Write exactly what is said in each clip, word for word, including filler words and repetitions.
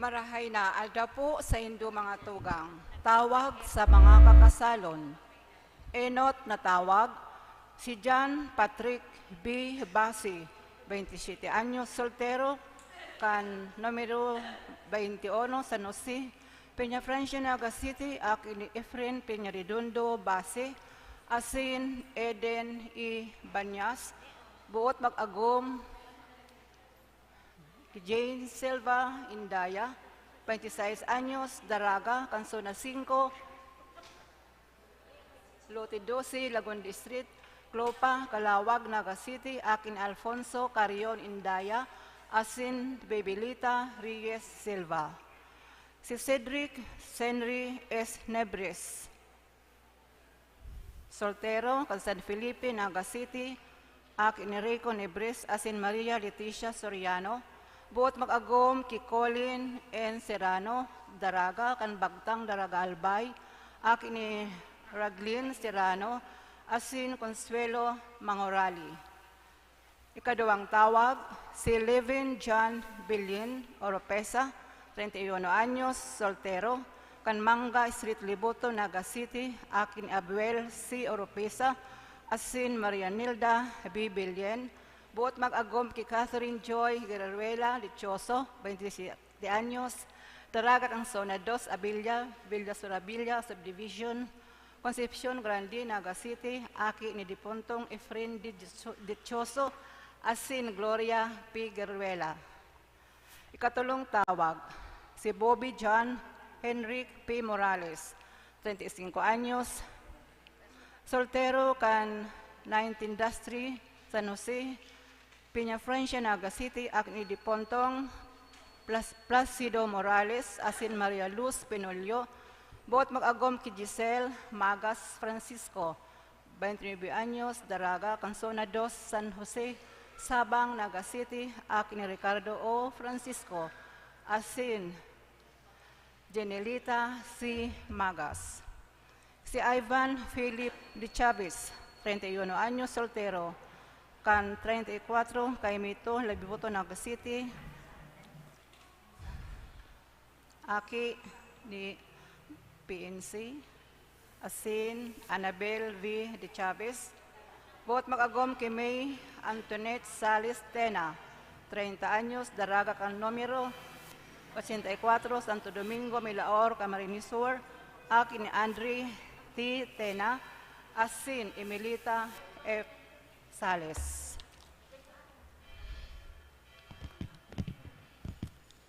Marahay na aldaw po saindo, mga tugang. Tawag sa mga kakasalon. Enot na tawag, si John Patrick B. Basi, twenty-seven anyos, soltero, kan numero twenty-uno, San Jose, Peñafrancia, Naga City, aki ni Efren Peñaredondo Basi, asin Eden E. Banyas, buot mag-agom ki Jane Silva Indaya, twenty-seis anyos, daraga, kan Zona singko, Lote doce, Lagon District, Clopa, Calauag, Naga City, aki ni Alfonso Carrion Indaya, asin Bebelita Reyes Silva. Si Cedric Senry S. Nebres, soltero, kan San Felipe, Naga City, aki ni Rico Nebres asin Maria Leticia Soriano, buot mag-agom ki Colin N. Serrano, daraga, kan Bagtang, Daraga Albay, aki ni Raglin Serrano asin Consuelo Mangorali. Ikaduwang tawag, si Levin John Bilin Oropesa, treinta y uno anyos, soltero, kan Manga Street, Libuto, Naga City, aki ni Abuel C. Oropesa asin Maria Nilda B. Bilin, buot mag-agom ki Catherine Joy Guerreruela Lechoso, twenty-six anyos, daraga kan Zona dos, Abilia, Villa Sorabilia Subdivision, Concepcion Grande, Naga City, aki ni depuntong Efren Di Dicho-, Dichoso asin Gloria P. Gueruela. Ikatolong tawag, si Bobby John Henrik P. Morales, treinta y cinco anyos, soltero, kan Ninth Industry, San Jose, Peñafrancia, Naga City, aki ni depuntong Plas-, Placido Morales asin Maria Luz Pinolio, buot mag-agom ki Giselle Magas Francisco, twenty-nueve anyos, daraga, kan Zona dos, San Jose, Sabang, Naga City, aki ni Ricardo O. Francisco asin Jenelita C. Magas. Si Ivan Philip de Chavez, treinta y uno anyos, soltero, kan treinta y cuatro, Caimito, Labibuto, Naga City, aki ni P N C, asin Annabel V. de Chavez, buot mag-agom ki May Antoinette Salis Tena, treinta anyos, daraga kan numero ochenta y cuatro, Santo Domingo, Milaor, Camarines Sur, aki ni Andre T. Tena asin Emelita F. Sales.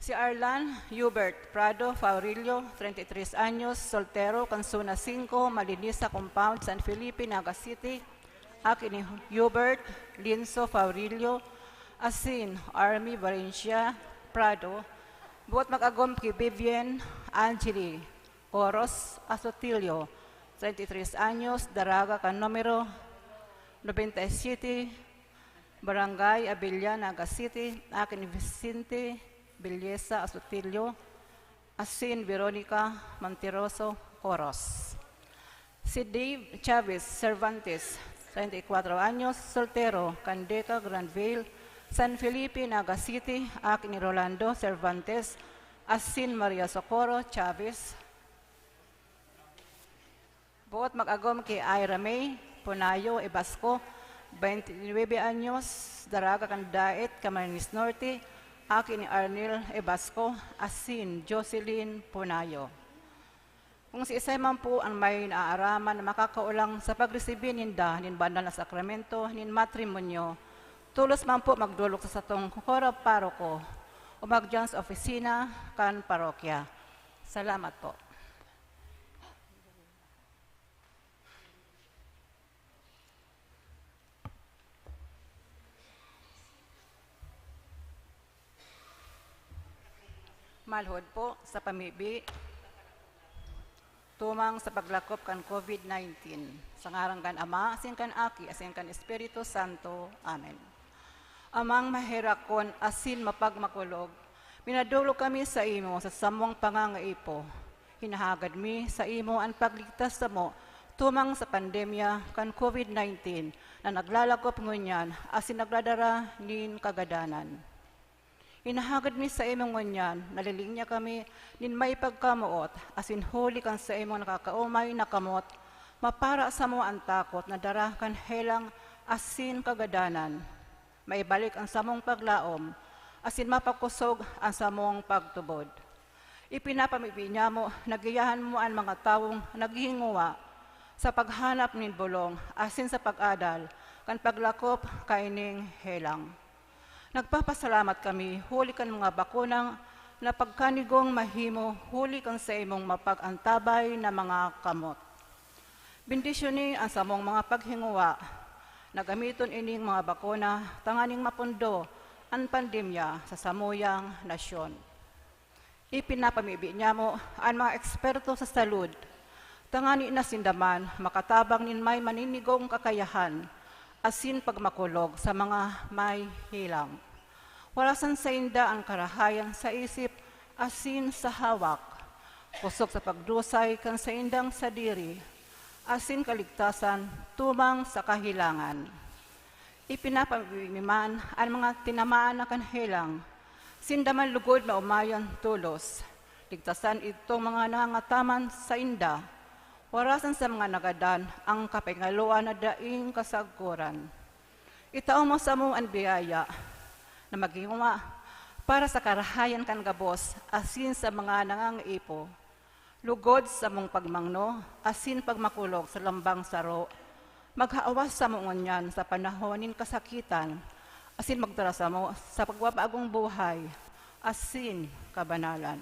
Si Arlan Hubert Prado Faurillo, treinta y tres anyos, soltero, kan Zona singko, Malinisa Compound, San Felipe, Naga City, aki ni Hubert Linso Faurillo asin Army Valencia Prado, buot mag-agom ki Vivian Angeli Coros Asotilio, treinta y tres anyos, daraga kan numero noventa y siete, Barangay Abella, Naga City, aki ni Vicente Belleza Asotilio asin Veronica Monterroso Coros. Si Dave Chavez Cervantes, treinta y cuatro anyos, soltero, Candeca, Granville, San Felipe, Naga City, aki ni Rolando Cervantes asin Maria Socorro Chavez. Buot mag-agom ki Ira May Punayo Ebasco, twenty-nueve anyos, daraga kan Daet, Camarines Norte, aki ni Arnel Ebasco asin Jocelyn Punayo. Kung siisay man po an may naaaraman na makakaolang sa pagresibi ninda nin banal na sakramento nin matrimonyo, tolos man po magdolok sa satong Coro Paroko o magdiyan sa opisina kan parokya. Salamat po. Malhod po sa pamibi tumang sa paglakop kan COVID nineteen. Sa ngaran kan Ama, asin kan Aki, asin kan Espiritu Santo. Amen. Amang maherakon asin mapagmakulog, minadolok kami saimo sa samong pangangaipo. Hinahagad mi saimo an pagligtas samo tumang sa pandemya kan COVID nineteen na naglalakop ngunyan asin nagdadara nin kagadanan. Hinahagad mi saimo ngunyan, nalilinya kami nin may pagkamoot, asin huli kan saimong nakakaomay na kamot, mapara samo an takot na dara kan helang asin kagadanan. Maibalik an samong paglaom, asin mapakosog an samong pagtubod. Ipinapamibi niamo na giyahan mo an mga tawong naghihinguwa sa paghanap nin bolong asin sa pag-adal kan paglakop kaining helang. Nagpapasalamat kami huli kan mga bakonang na pagkanigong mahimo huli kan saimong mapag-antabay na mga kamot. Bendisyoni an samong mga paghinguwa na gamiton ining mga bakuna tanganing mapundo an pandemya sa samuyang nasyon. Ipinapamibi niamo an mga eksperto sa salud, tangani na sinda man makatabang nin may maninigong kakayahan asin pagmakulog sa mga may helang. Warasan sainda an karahayan sa isip asin sa hawak, kosog sa pagdusay kan saindang sadiri, asin kaligtasan tumang sa kahelangan. Ipinapamibi man an mga tinamaan na kan helang, sinda man lugod na omayan tolos. Ligtasan idtong mga nangangataman sainda, warasan sa mga nagadan an kapingaloan na daing kasagkoran. Itao mo samo an biyaya na maghinguwa para sa karahayan kan gabos asin sa mga nangangaipo. Lugod samong pagmangno asin pagmakulog sa lambang saro, maghawas samo ngunyan sa panahon nin kasakitan, asin magdara samo sa pagbabagong buhay asin kabanalan.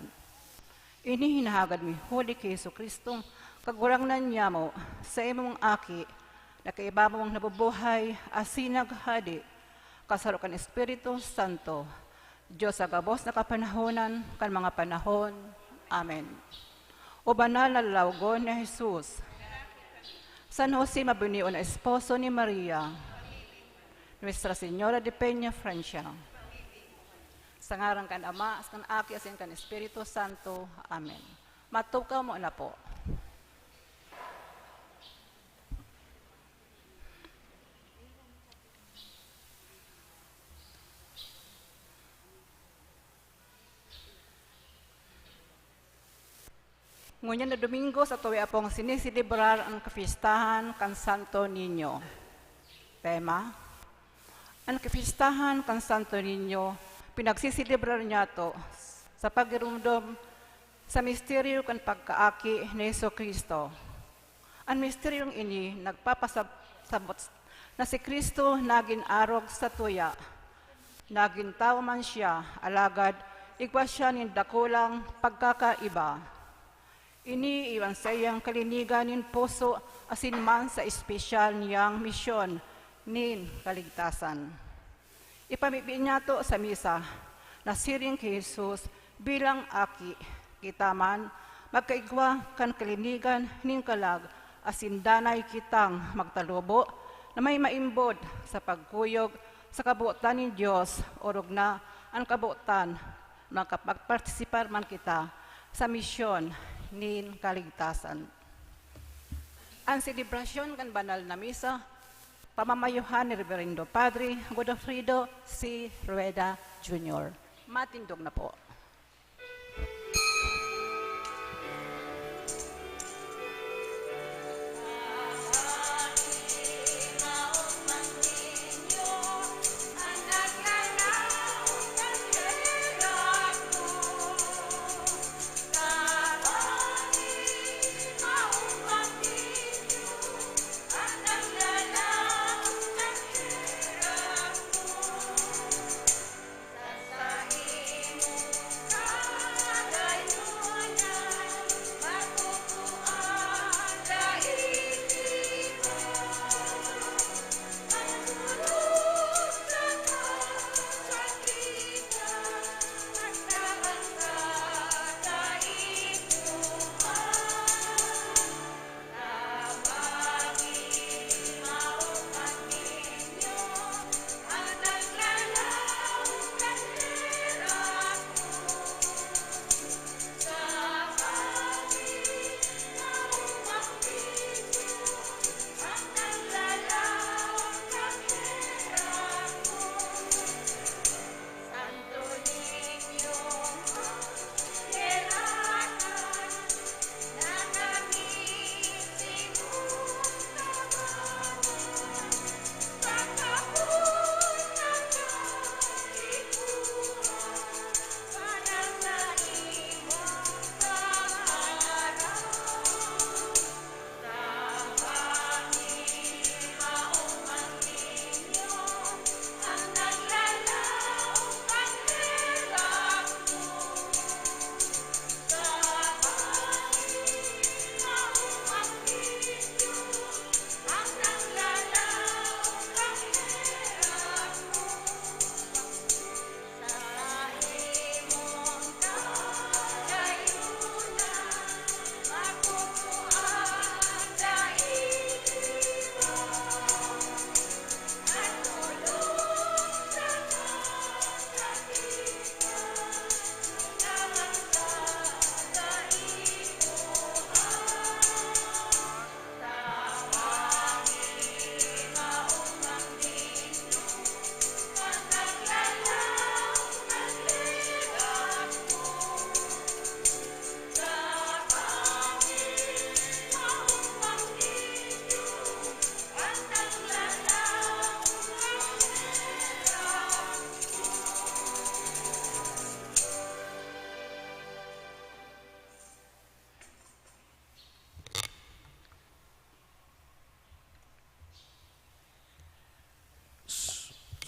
Ini hinahagad mi huli ki Jesu-Cristo, Kagurangnan niamo, saimong Aki, na kaiba mong nabubuhay asin naghahade, kasaro kan Espiritu Santo, Dios sa gabos na kapanahonan kan mga panahon. Amen. O banal na lalawogon ni Jesus, San Jose, mabunion na esposo ni Maria, Nuestra Señora de Peña, Francia. Sa ngaran kan Ama, kan Aki, asin kan Espiritu Santo. Amen. Matukaw mo na po. Ngunyan na Domingo, sa tuwi apong siniselebrar an kapistahan kan Santo Niño. Tema, an kapistahan kan Santo Niño, pinagsiselebrar niyato sa pagirumdom sa misteryo kan pagkaaki ni Jesu-Cristo. An misteryong ini nagpapasabot na si Cristo nagin arog sa tuya. Nagin tawo man siya, alagad igwa siya nin dakulang pagkakaiba. Ini iyo an saiyang kalinigan nin puso asin man sa espesyal niyang misyon nin kaligtasan. Ipamibi niyato sa misa na siring ki Jesus bilang Aki, kita man magkaigwa kan kalinigan nin kalag asin danay kitang magtalubo na may maimbod sa pagkuyog sa kabotan nin Dios, orog na an kabotan makapagpartisipar man kita sa misyon nin kaligtasan. An selebrasyon kan banal na misa, pamamayohan ni Reverendo Padre Godofredo C. Rueda Junior. Matindog na po.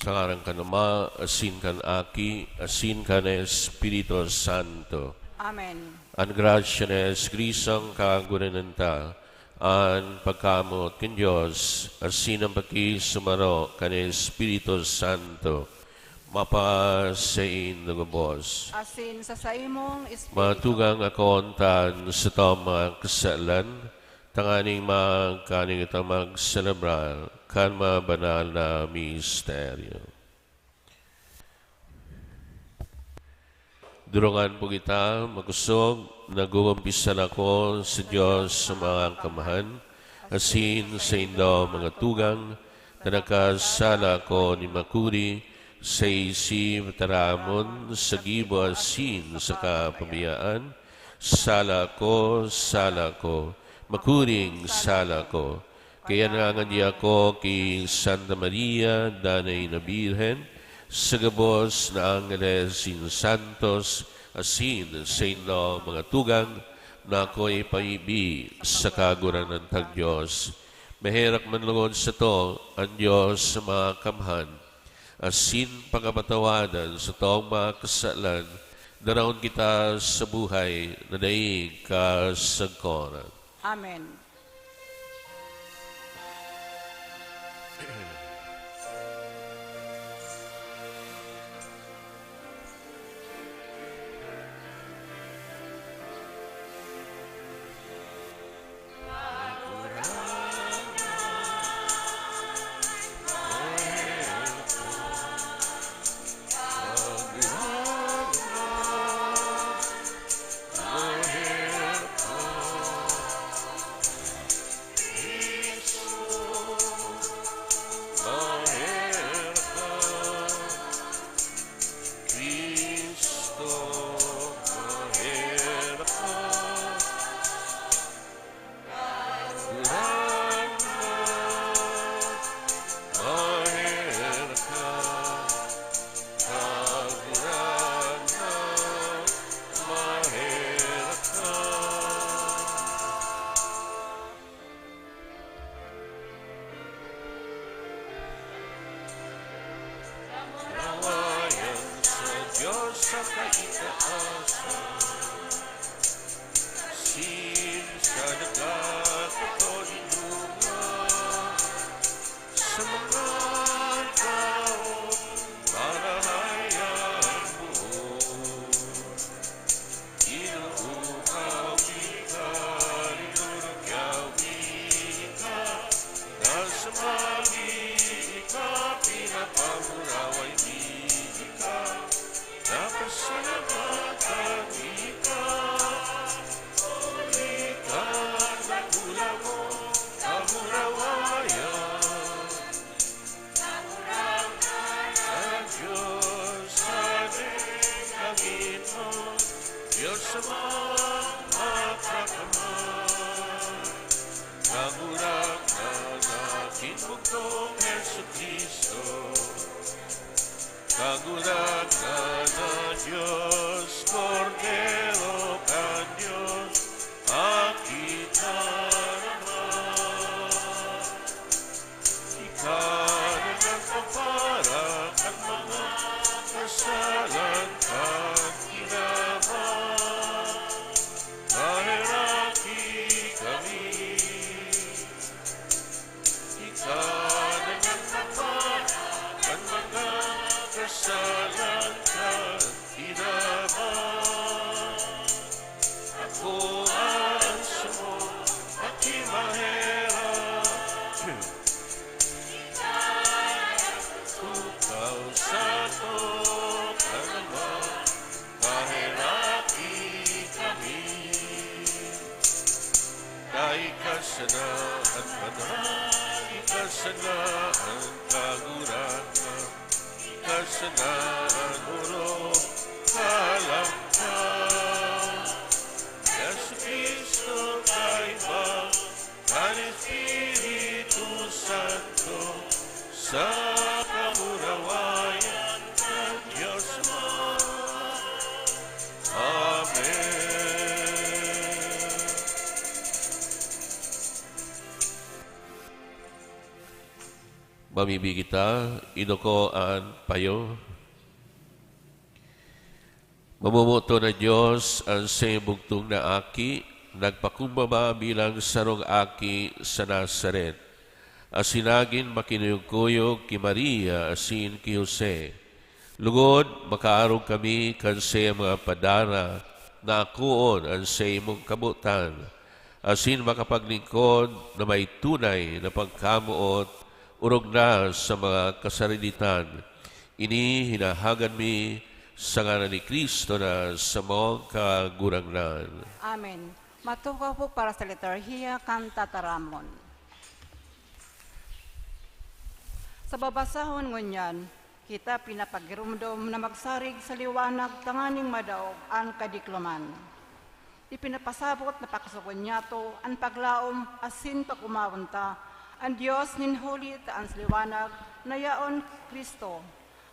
Sa ngaran kan Ama, asin kan Aki, asin kan Espiritu Santo. Amen. An grasya ni Jesu-Cristo an Kagurangnan ta, an pagkamoot kan Dios, asin an pakisumaro kan Espiritu Santo, mapasaindo gabos. Asin sa saimong espiritu. Matugang akon tan sa tawong mga kasalan, tanganing magkaning kita magselebrar kan mga banal na misteryo. Durungan po kita, makosog, nag-uumpisal ako sa Dios sa mga kamaahan, asin saindo mga tugang, na nagkasala ako nin makuri, sa isip, taramon, sa gibo, asin sa kapabayaan. Sala ko, sala ko, makuring sala ko. Kaya nangangadi ako ki Santa Maria, Danay na Birhen, sa gabos na angheles asin santos, asin saindo mga tugang, na ako ipaibi sa Kagurangnan tang Dios. Maherak man lugod sato an Dios sa mga kamaahan, asin pakapatawadan satong mga kasalan, daraon kita sa buhay na daing kasagkoran. Amen. Awayan sa Diyos sa kaitaasan, sin sa nagkakatoninungan, sa mga taong marahay ang buo. Inuuhaw ika, linulugyaw ika, nasa mali ika, pinapamuraway ika, napasalamatan ika, huli ka, nakulang mo, kamurawayan. Ang Diyos sa langit mo, Diyos sa mga kakamay. Kagurangnan na aking bugtong Jesu-Cristo. Kagurangnan na Diyos, Kordero kan Diyos, Aki ta naman. Ika na nagpapara kan mga kasalan kan kinaban. Maheraki kami. Ika na nagpapara kan mga kasalan kan kinaban. Ako an samo, aki maherak. Tukaw sato kan Ama, maheraki kami. Dai ka sana an Ama, ika sana an Kagurangnan. Kasalan, orog, kalamtan. Jesu-Cristo, kaiba kan Espiritu Santo, sa kamurawayan kan Dios Ama. Amen. Mamibi kita, iduko an payo. Mamomoton na Dios, an saiyang bugtong na Aki, nagpakumbaba bilang sarong aki sa Nazaret, asin nagin makiyuyog-kuyog ki Maria asin ki Jose. Lugod, makaarog kami kan saiyang mga padara na akoon an saimong kabotan, asin makapaglingkod na may tunay na pagkamoot orog na sa mga kasariditan. Ini hinahagad mi sa ngaran ni Cristo na samong Kagurangnan. Amen. Matukaw po para sa liturhiya kan tataramon. Sa babasahon ngunyan, kita pinapagiromdom na magsarig sa liwanag tanganing madaog an kadikloman. Ipinapasabot na pakosogon niyato an paglaom asin pag-omawon ta an Dios nin huli ta an liwanag na yaon ki Cristo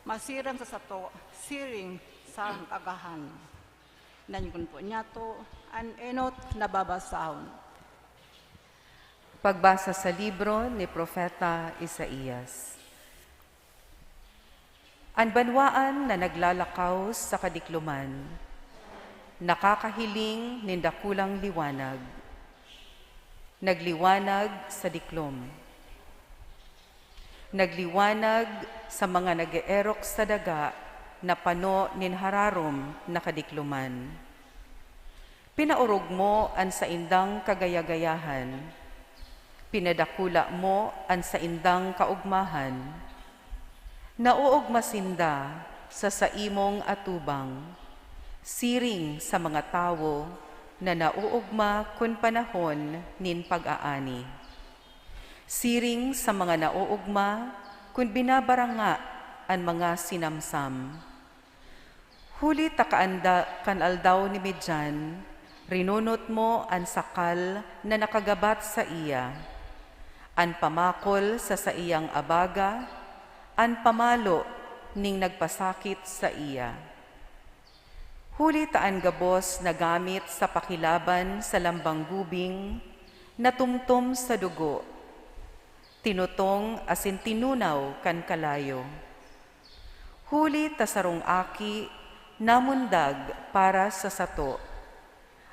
masirang sa sato siring sa agahan. Nanygon po niyato an enot na babasahon. Pagbasa sa libro ni Propeta Isaias. An banwaan na naglalakaw sa kadikloman, nakakahiling nin dakulang liwanag. Nagliwanag sa diklom. Nagliwanag sa mga nag-eerok sa daga na pano nin hararom na kadikloman. Pinaorog mo an saindang kagaya-gayahan, pinadakula mo an saindang kaogmahan. Naoogma sinda sa saimong atubang, siring sa mga tawo na naoogma kun panahon nin pag-aani. Siring sa mga naoogma kun binabaranga an mga sinamsam. Huli ta kaanda-, kan aldaw ni Midian, rinunot mo an sakal na nakagabat saiya, an pamakol sa saiyang abaga, an pamalo ning nagpasakit saiya. Huli ta an gabos na gamit sa pakilaban sa lambang gubing natumtom sa dugo, tinutong asin tinunaw kan kalayo. Huli ta sarong aki namundag para sa sato,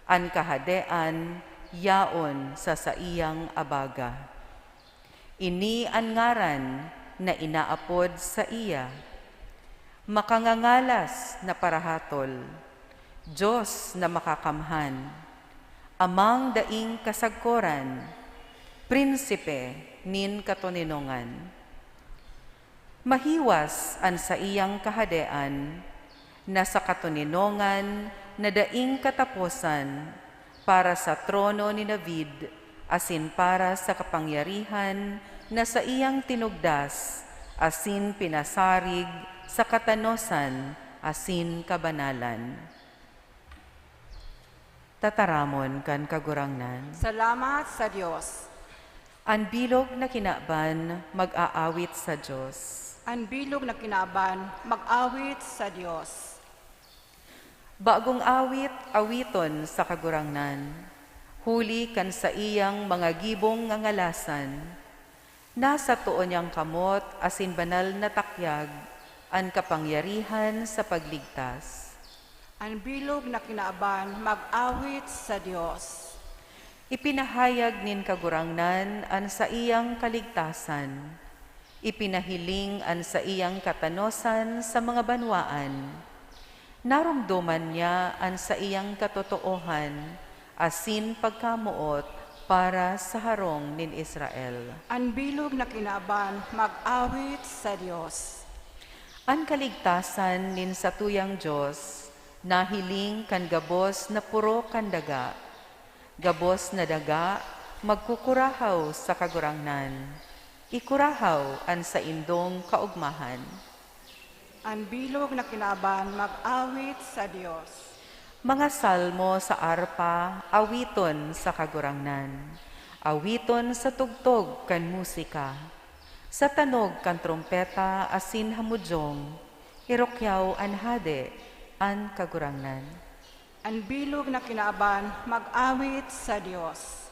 an kahadean yaon sa saiyang abaga. Ini an ngaran na inaapod saiya, Makangangalas na Parahatol, Dios na Makakamhan, Amang daing kasagkoran, Prinsipe nin katoninongan. Mahiwas an saiyang kahadean na sa katoninongan na daing kataposan para sa trono ni David asin para sa kapangyarihan na saiyang tinugdas asin pinasarig sa katanosan asin kabanalan. Tataramon kan Kagurangnan. Salamat sa Dios. An bilog na kinaban mag-aawit sa Dios. An bilog na kinaban mag-awit sa Dios. Bagong awit, awiton sa Kagurangnan, huli kan saiyang mga gibong ngangalasan. Nasa too niyang kamot asin banal na takyag an kapangyarihan sa pagligtas. An bilog na kinaban mag-awit sa Dios. Ipinahayag nin Kagurangnan an saiyang kaligtasan. Ipinahiling an saiyang katanosan sa mga banwaan. Naromdoman niya an saiyang katotoohan asin pagkamoot para sa harong nin Israel. An bilog na kinaban mag-awit sa Dios. An kaligtasan nin satuyang Dios nahiling kan gabos na poro kan daga. Gabos na daga magkukurahaw sa Kagurangnan. Ikurahaw an saindong kaogmahan. An bilog na kinaban mag-awit sa Dios. Mga salmo sa arpa, awiton sa Kagurangnan. Awiton sa tugtog kan musika. Sa tanog kan trompeta asin hamudyong, irukyaw an Hade, an Kagurangnan. An bilog na kinaban mag-awit sa Dios.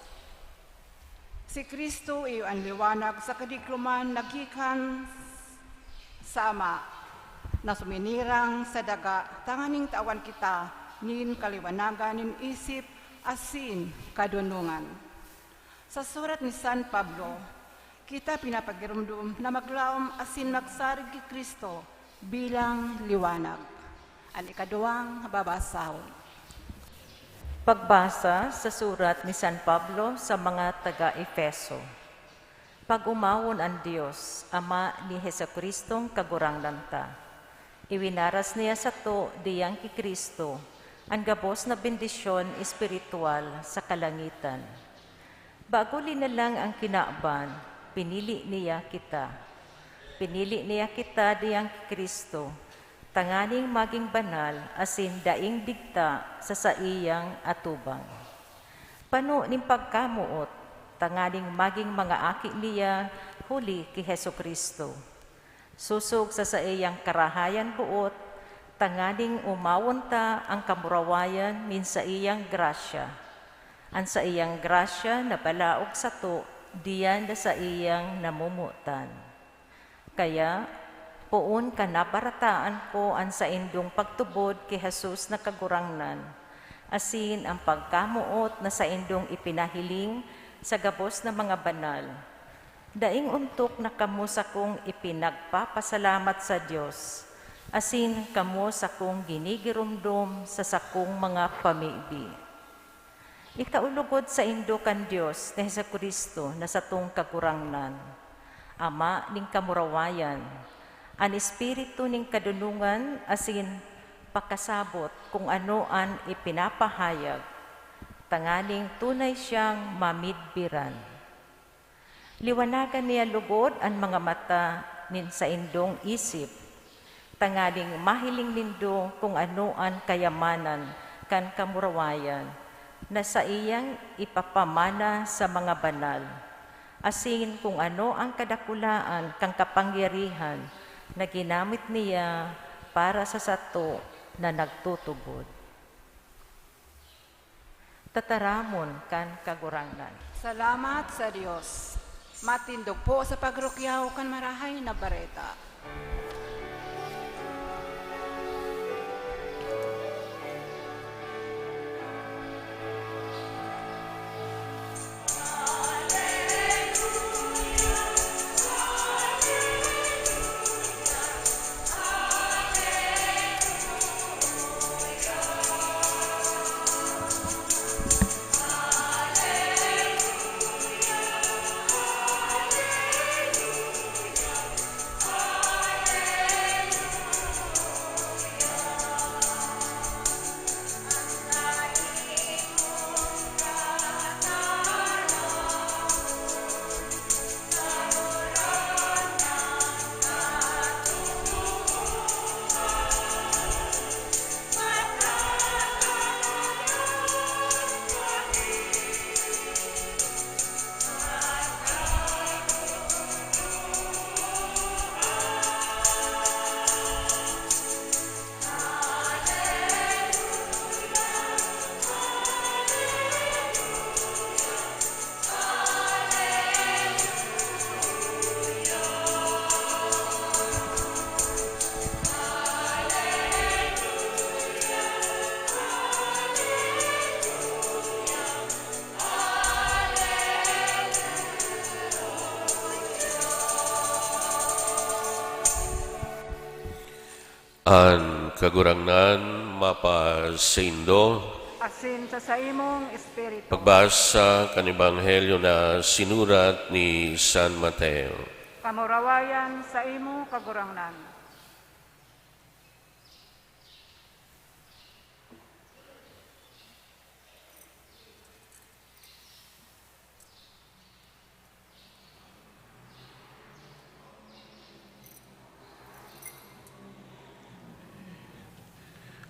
Si Cristo iyo an liwanag sa kadigloman na gikan sa Ama, na suminirang sa daga tanganing tawan kita nin kaliwanagan nin isip asin kadonongan. Sa surat ni San Pablo, kita pinapagiromdom na maglaom asin magsarig ki Cristo bilang liwanag. An ikaduwang babasahon. Pagbasa sa surat ni San Pablo sa mga taga-Efeso. Pag-omawon an Dios, Ama ni Jesu-Cristong Kagurangnan ta. Iwinaras niya sato diyan ki Cristo an gabos na bendisyon espiritual sa kalangitan. Bago linalang an kinaban, pinili niya kita. Pinili niya kita diyan ki Cristo, tanganing magin banal asin daing digta sa saiyang atubang. Pano nin pagkamoot, tanganing magin mga aki niya huli ki Jesu-Cristo. Sosog sa saiyang karahayan boot, tanganing omawon ta an kamurawayan nin saiyang grasya. An saiyang grasya na balaog sato diyan na saiyang namomotan. Kaya, poon kan nabarataan ko an saindong pagtubod ki Jesus na Kagurangnan, asin an pagkamoot na saindong ipinahiling sa gabos na mga banal. Daing ontok na kamo sakong ipinagpapasalamat sa Dios, asin kamo sakong ginigiromdom sa sakong mga pamibi. Itao logod saindo kan Dios ni Jesu-Cristo na satong Kagurangnan, Ama nin kamurawayan, an Espiritu nin kadonongan asin pakasabot kun ano an ipinapahayag, tanganing tunay siyang mamidbiran. Liwanagan niya logod an mga mata nin saindong isip, tanganing mahiling nindo kun ano an kayamanan kan kamurawayan na saiyang ipapamana sa mga banal, asin kun ano an kadakulaan kan kapangyarihan na ginamit niya para sa sato na nagtutubod. Tataramon kan Kagurangnan. Salamat sa Dios. Matindog po sa pagrukyaw kan Marahay na Bareta. An Kagurangnan mapasaindo. Asin sa saimong espiritu. Pagbasa kan Ebanghelyo na sinurat ni San Mateo. Kamurawayan saimo, Kagurangnan.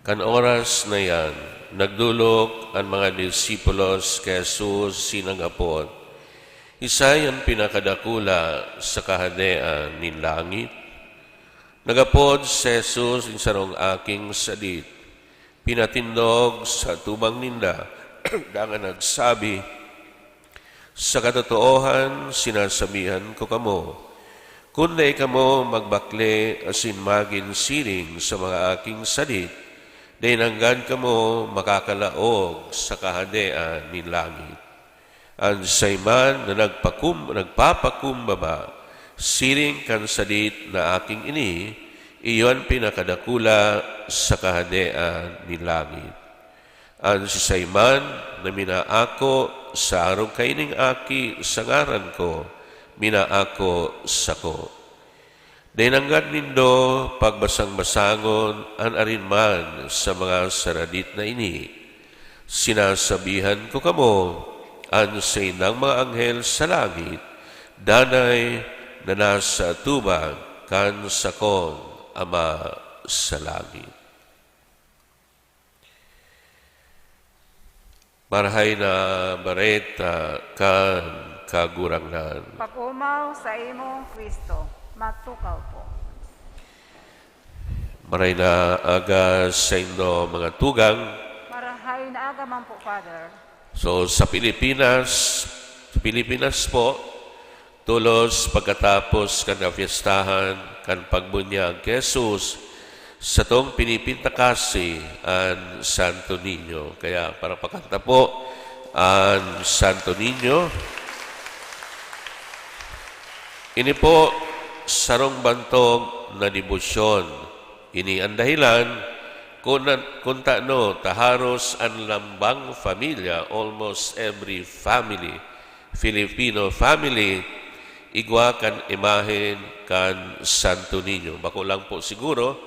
Kan oras na iyan, nagdolok an mga disipulos ki Jesus asin nag-apod, "Isay an pinakadakula sa Kahadean nin langit?" Nag-apod si Jesus nin sarong aking sadit, pinatindog sa atubang ninda, dangan nagsabi, Sa katotoohan, sinasabihan ko kamo, kun dai kamo magbakle asin magin siring sa mga aking sadit, dai nanggad kamo makakalaog sa Kahadean nin langit. An siisay man na nagpakum-, nagpapakumbaba siring kan sadit na aking ini, iyo an pinakadakula sa Kahadean nin langit. An siisay man na minaako sa arog kaining aki sa ngaran ko, minaako sako. Dai nanggad nindo pagbasang-basangon an arin man sa mga saradit na ini. Sinasabihan ko kamo, an saindang mga anghel sa langit, danay na nasa atubang kan sakong Ama sa langit. Marahay na bareta kan Kagurangnan. Pag-omaw saimo, Cristo. Matukaw po. Maray na aga saindo, mga tugang. Marahay na aga man po, Father. So, sa Pilipinas, sa Pilipinas po, tolos pagkatapos kan kapiestahan kan pagbunyag ki Jesus, satong pinipintakasi an Santo Niño. Kaya para pakanta po an Santo Niño. Ini po sarong bantog na debosyon. Ini an dahilan kun, kun tano ta haros an lambang pamilya, almost every family, Filipino family, igwa kan imahen kan Santo Niño. Bako lang po siguro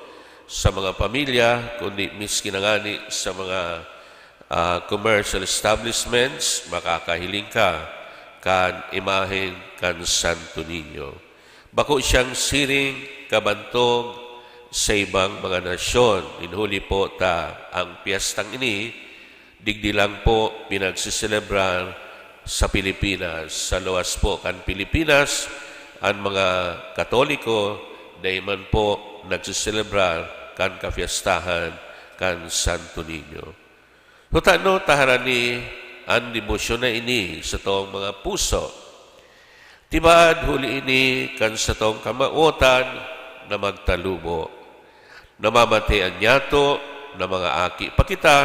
sa mga pamilya, kundi miski na ngani sa mga, ah, commercial establishments, makakahiling ka kan imahen kan Santo Niño. Bako siyang siring kabantog sa ibang mga nasyon. Nin huli po ta ang piyestang ini, digdi lang po pinagseselebrar sa Pilipinas. Sa luwas po kan Pilipinas, an mga Katoliko dai man po nagseselebrar kan kapiestahan kan Santo Niño. Kutano ta harani an debosyon na ini sa satong mga puso. Tibaad huli ini kan satong kamawotan na magtalubo. Namamate an yato na mga aki pa kita,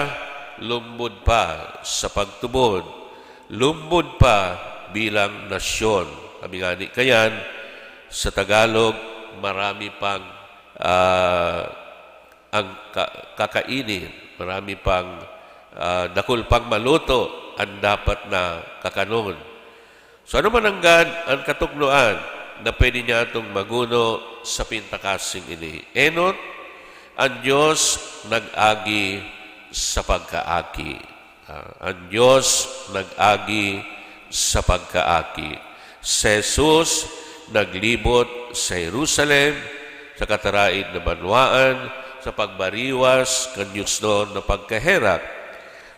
lumbod pa sa pagtubod, lumbod pa bilang nasyon. Kami ngani kayan, sa Tagalog, marami pang, ah, ang ka-, kakainin, marami pang, ah, dakul pang maluto an dapat na kakanon. So, ano man nanggad an katukdoan na pwede niyatong maguno sa pintakasing ini? Enot, an Dios nag-agi sa pagkaaki. Ah, an Dios nag-agi sa pagkaaki. Si Jesus naglibot sa Jerusalem, sa kataraid na banwaan, sa pagbariwas kan diosnon na pagkaherak.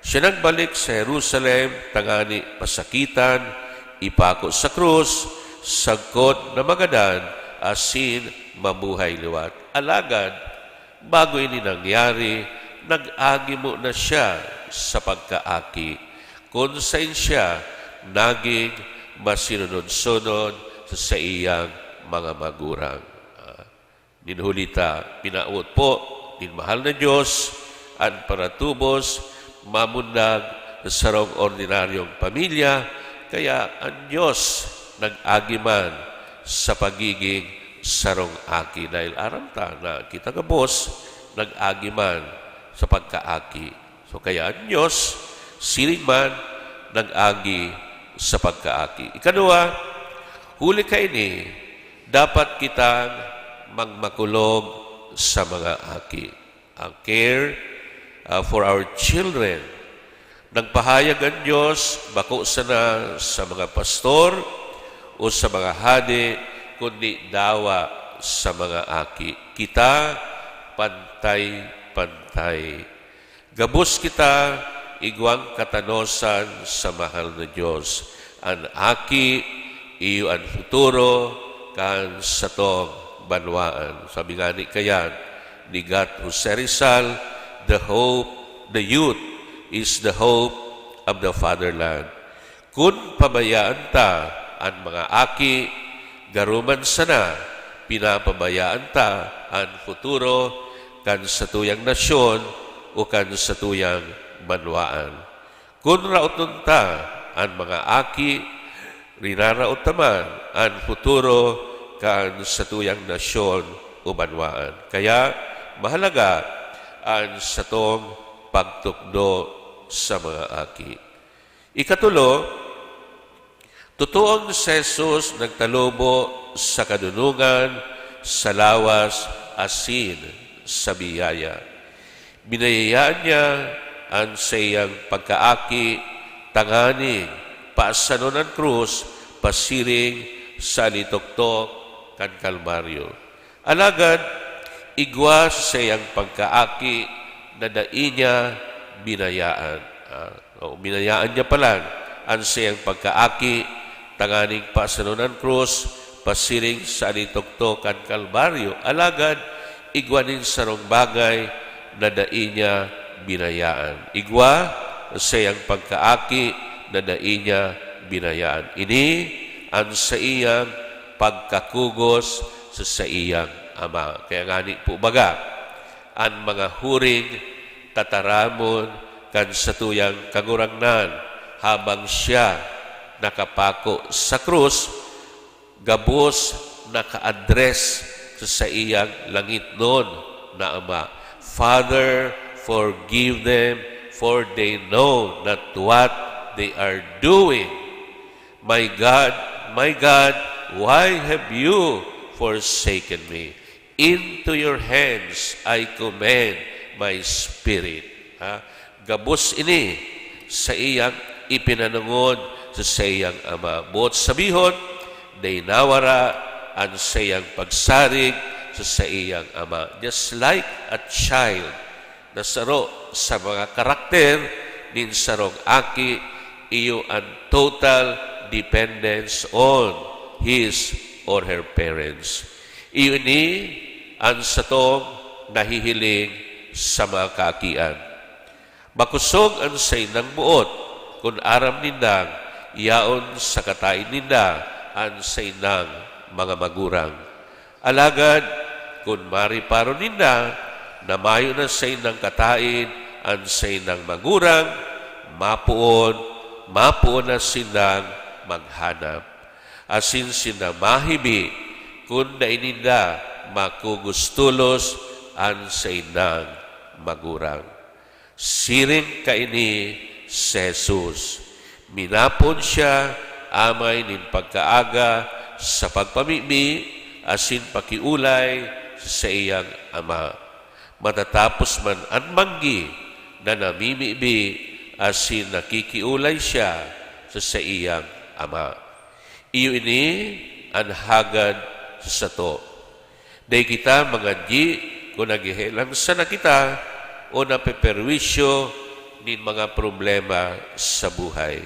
Siya nagbalik sa Jerusalem tangani pasakitan, ipako sa krus, sagkod na magadan, asin mabuhay liwat. Alagad, bago ini nangyari, nag-agi muna siya sa pagkaaki, kun saen siya nagin masinunod-sunod sa saiyang mga magurang. Ah, nin huli ta, pinaot po nin mahal na Dios an paratubos mamundag sa sarong ordinaryong pamilya, kaya an Dios nag-agi man sa pagiging sarong aki, dahil aram ta na kita gabos nag-agi man sa pagkaaki. So, kaya an Dios, siring man, nag-agi sa pagkaaki. Ikaduwa, huli kaini, dapat kitang magmakulog sa mga aki. Ang care, ah, for our children. Nagpahayag an Dios, bako sana sa mga pastor o sa mga hade, kundi dawa sa mga aki. Kita, pantay-pantay. Gabos kita igwang katanosan sa mahal na Dios. An aki, iyo an futuro kan satong banwaan. Sabi ngani kayan ni Gat Jose Rizal, "The hope, the youth is the hope of the fatherland." Kun pabayaan ta an mga aki, garo man sana pinapabayaan ta an futuro kan satuyang nasyon o kan satuyang banwaan. Kun raoton ta an mga aki, rinaraot ta man an futuro kan satuyang nasyon o banwaan. Kaya mahalaga an satong pagtukdo sa mga aki. Ikatulo, totoong si Jesus nagtalubo sa kadunongan, sa lawas, asin sa biyaya. Binayayaan niya an saiyang pagkaaki tanganing paasanon an krus pasiring sa alitoktok kan Kalbaryo. Alagad igwa sa saiyang pagkaaki na dai niya binayaan. Ah, o binayaan niya palan an saiyang pagkaaki tanganing paasanon an krus pasiring sa alitoktok kan Kalbaryo. Alagad igwa nin sarong bagay na dai niya binayaan. Igwa sa saiyang pagkaaki na dai niya binayaan. Ini an saiyang pagkakugos sa saiyang Ama. Kaya ngani po baga, an mga huring tataramon kan satuyang Kagurangnan habang siya nakapako sa krus, gabos naka-address sa saiyang langitnon na Ama, "Father, forgive them, for they know not what they are doing." "My God, my God, why have you forsaken me? Into your hands I commend my spirit." Ha? Gabos ini saiyang ipinanongod sa saiyang Ama. Boot sabihon, dai nawara an saiyang pagsarig sa saiyang Ama. Just like a child na saro sa mga karakter nin sarong aki, iyo an total dependence on his or her parents. Iyo ini an satong nahihiling sa mga kaakian. Makosog an saindang boot kun aram nindang yaon sa kataed ninda an saindang mga magurang. Alagad kun mariparo ninda na mayo na saindang kataed an saindang magurang, mapoon, mapoon na sindang maghanap. Asin sinda mahibi kun dai ninda makugos tolos an saindang magurang. Siring kaini si Jesus. Minapoon siya amay nin pagkaaga sa pagpamibi asin pakiolay sa saiyang Ama. Matatapos man an banggi na namimibi asin nakikiolay siya sa saiyang Ama. Iyo ini an hagad sa sato. Dai kita mangadyi kun naghehelang sana kita o napeperwisyo nin mga problema sa buhay.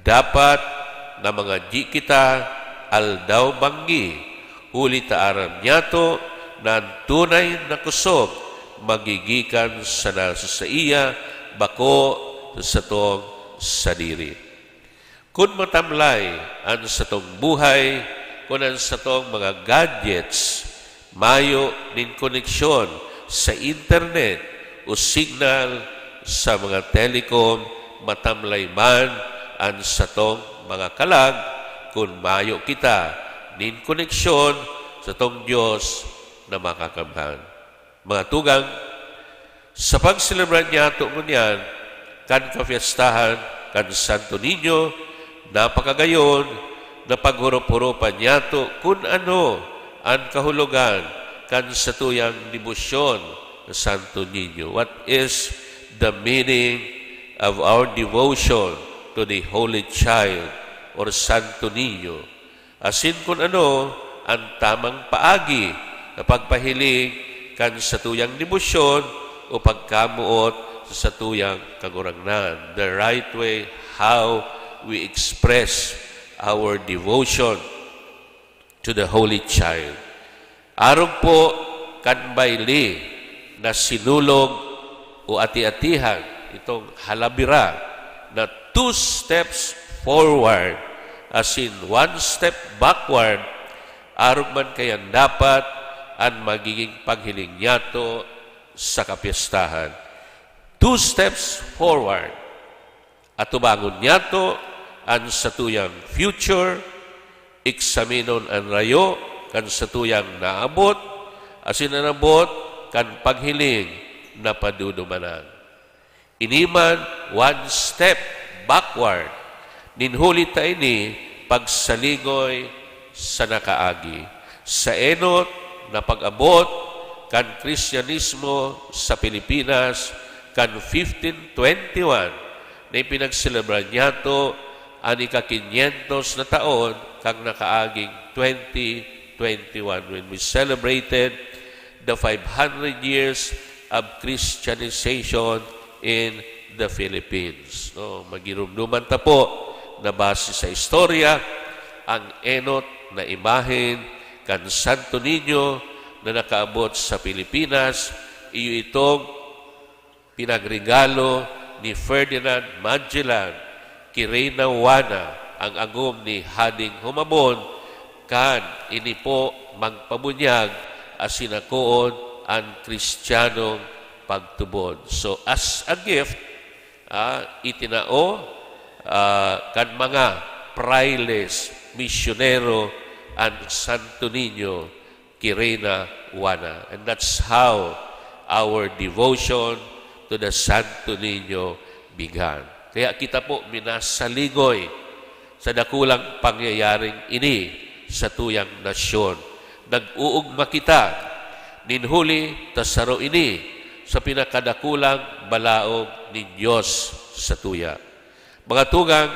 Dapat na mangadyi kita aldaw-banggi, huli ta aram nyato na an tunay na kosog magigikan sana sa saiya, bako sa satong sadiri. Kun matamlay an satong buhay, kun an satong mga gadgets mayo nin koneksyon sa internet o signal sa mga telecom, matamlay man an satong mga kalag kun mayo kita nin koneksyon satong Dios na Makakamhan. Mga tugang, sa pagselebrar nyato ngunyan kan kapyestahan kan Santo Niño, napakagayon na paghurup-hurupan nyato kun ano an kahulogan kan satuyang debosyon sa Santo Niño. What is the meaning of our devotion to the Holy Child or Santo Niño? Asin kun ano an tamang paagi na pagpahiling kan satuyang debosyon o pagkamoot sa satuyang Kagurangnan. The right way how we express our devotion to the Holy Child. Arog po kan bayle na sinulog o ati-atihan, itong halabira na two steps forward, asin one step backward, arog man kaiyan dapat an magiging paghiling niyato sa kapyestahan. Two steps forward. Atubangon niyato an satuyang future, eksaminon an rayo kan satuyang naabot, asin an abot kan paghiling na padudumanan. Ini man, one step backward. Nin huli ta ini, pagsaligoy sa nakaagi. Sa enot na pag-abot kan Kristiyanismo sa Pilipinas kan fifteen twenty-one, na ipinagselebra niyato an ika-kinyentos na taon kan nakaaging twenty twenty-one, when we celebrated the five hundred years of Christianization in the Philippines. No, magirumduman ta po na base sa istorya, ang enot na imahen kan Santo Niño na nakaabot sa Pilipinas, iyo itong pinagregalo ni Ferdinand Magellan ki Reina Juana, ang agom ni Hading Humabon, kan ini po magpabunyag asin akoon an Kristiyanong pagtubod. So, as a gift, ah, itinao, ah, kan mga frailes, misyonero, an Santo Niño ki Reina Juana. And that's how our devotion to the Santo Niño began. Kaya kita po minasaligoy sa dakulang pangyayaring ini sa tuyang nasyon. Nag-uugma kita nin huli ta saro ini sa pinakadakulang balaog nin Dios sa tuya. Mga tugang,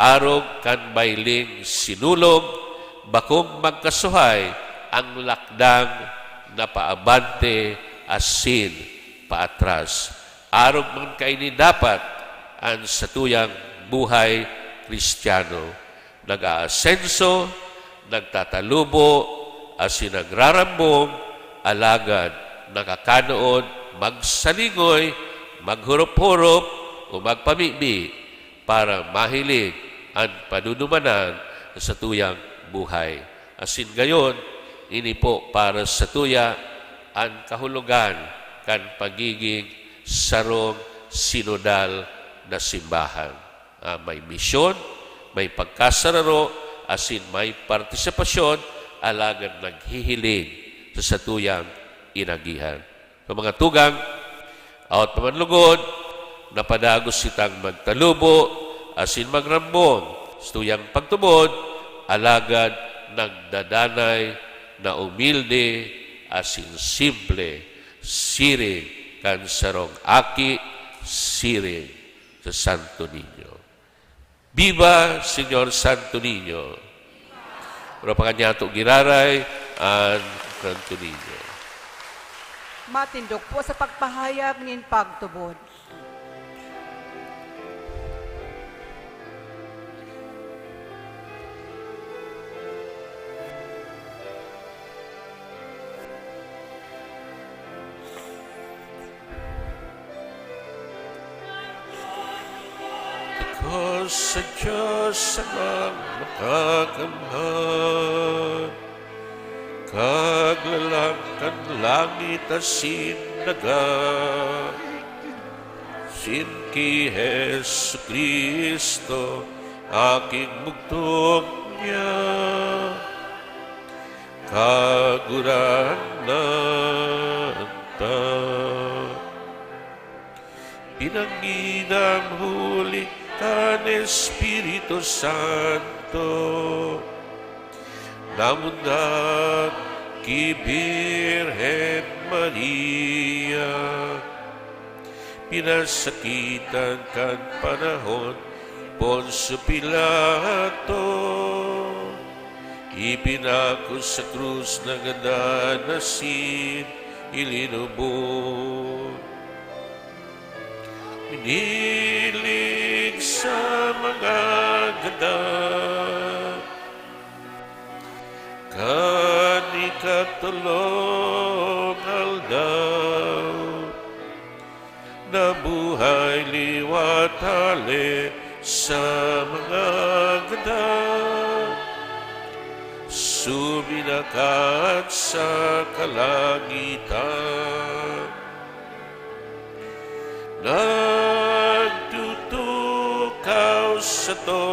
arog kan bailing sinulog, bakong magkasuhay ang lakdang na paabante asin paatras. Arog man kaini dapat an satuyang buhay Kristiyano. Nag-aasenso, nagtatalubo, asin nagrarambong, alagad nakakanood magsaligoy, maghurop-hurop, o magpamibi para mahiling an padudumanan sa tuyang buhay. Asin gayon, ini po para sa tuya an kahulogan kan pagiging sarong sinodal na simbahan. Ah, may misyon, may pagkasararo, asin may partisipasyon, alagad naghihiling sa satuyang inagihan. Sa mga tugang, awat pa man lugod, napadagos kitang magtalubo asin magrambong sa tuyang pagtubod, alagad nagdadanay na umilde asin simple, siring kan sarong aki, siring sa Santo Niño. Viva Señor Santo Niño! Pero pa kanyato giraray an Santo Niño. Matindog po sa pagpahayag nin pagtubod. Takos sa Diyos, Amang Makakamhan, Kaglalang kan langit asin daga, asin ki Jesu-Cristo, Aking bugtong niya, Kagurangnan ta. Pinangidam huli kan Espiritu Santo, namundag ki Birhen Maria, pinasakitan kan panahon Poncio Pilato, ipinako sa krus, nagadan asin ilinubong. Hiniling sa mga gadan, kan ikatolong aldaw, nabuhay liwat hale sa mga suminakat sa kalangitan. Nagtutukaw sato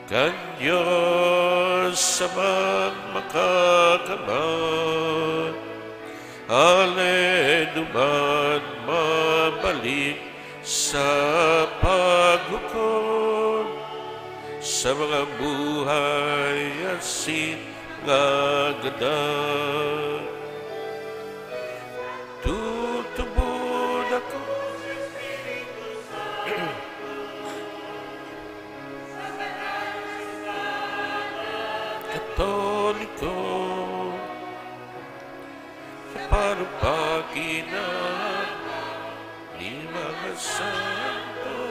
kan Dios Amang Makakamay. Hale duman mabalik sa paghukom sa mga buhay asin mga gadan. Tutubod ako Katoliko, sa parupaki na ni mga santo,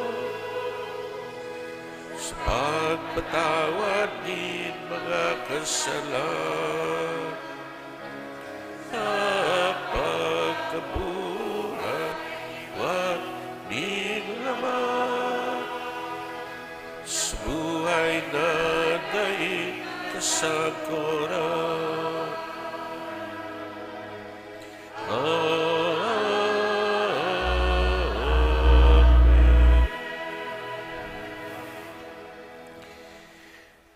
sa pagpatawad nin mga kasalan, sa pagkabuhay nin laman, sa buhay na dai kasagkoran. Amen.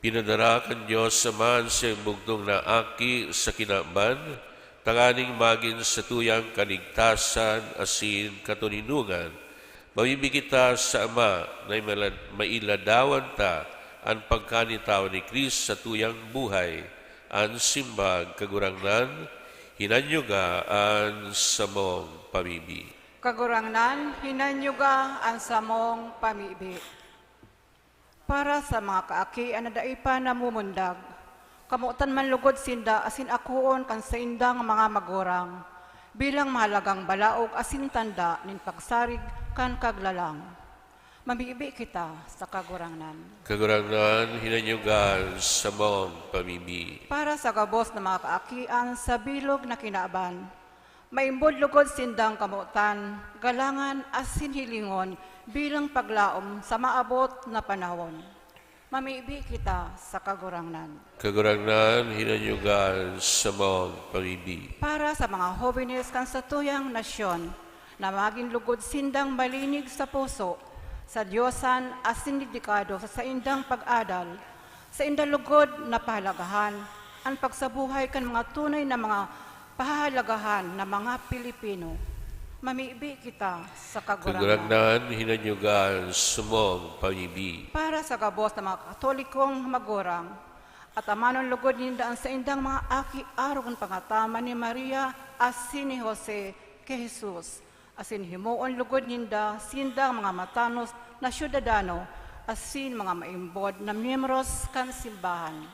Pinadara kan Dios Ama an saiyang bugtong na Aki sa kinaban, tanganing magin satuyang kaligtasan asin katoninongan. Mabibi kita sa Ama na maila-, mailadawan ta an pagkanitawo ni Cristo sa tuyang buhay. An simbag, Kagurangnan, hinanyuga an samong pamibi. Kagurangnan, hinanyuga an samong pamibi. Para sa mga kaakian na dai pa namumundag, kamotan man lugod sinda asin akoon kan saindang mga magurang, bilang mahalagang balaog asin tanda nin pagsarig kan Kaglalang. Mamibi kita sa Kagurangnan. Kagurangnan, hinanyugan samong pamibi. Para sa gabos na mga kaakian sa bilog na kinaban, maimbod lugod sindang kamotan, galangan asin hilingon bilang paglaom sa maabot na panahon. Mamibi kita sa Kagurangnan. Kagurangnan, hinanyugan samong pamibi. Para sa mga hobenes kan satuyang nasyon, na magin lugod sindang malinig sa puso, sa Diosan asin dedikado sa saindang pag-adal, sainda lugod na pahalagahan an pagsabuhay kan mga tunay na mga pahahalagahan na mga Pilipino. Mamibi kita sa Kagurangnan. Kagurangnan, hinanyugan samong pamibi. Para sa gabos na mga Katolikong magurang, atamanon lugod ninda an saindang mga aki arog kan pangataman ni Maria asin ni Jose ki Jesus, asin himoon lugod ninda sindang mga matanos na syudadano asin mga maimbod na miyembros kan simbahan.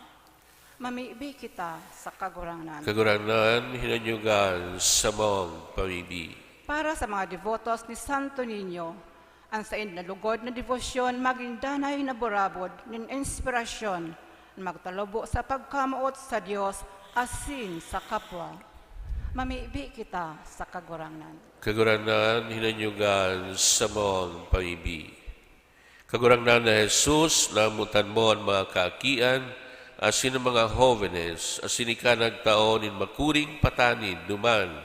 Mamibi kita sa Kagurangnan. Kagurangnan, hinanyugan samong pamibi. Para sa mga debotos ni Santo Niño, an sainda lugod na debosyon magin danay na burabod nin inspirasyon na magtalubo sa pagkamoot sa Dios asin sa kapwa. Mamibi kita sa Kagurangnan. Kagurangnan, hinanyugan samong pamibi. Kagurangnan na Jesus, namotan mo an mga kaakian asin an mga hobenes, asin ika nagtao nin makuring patanid duman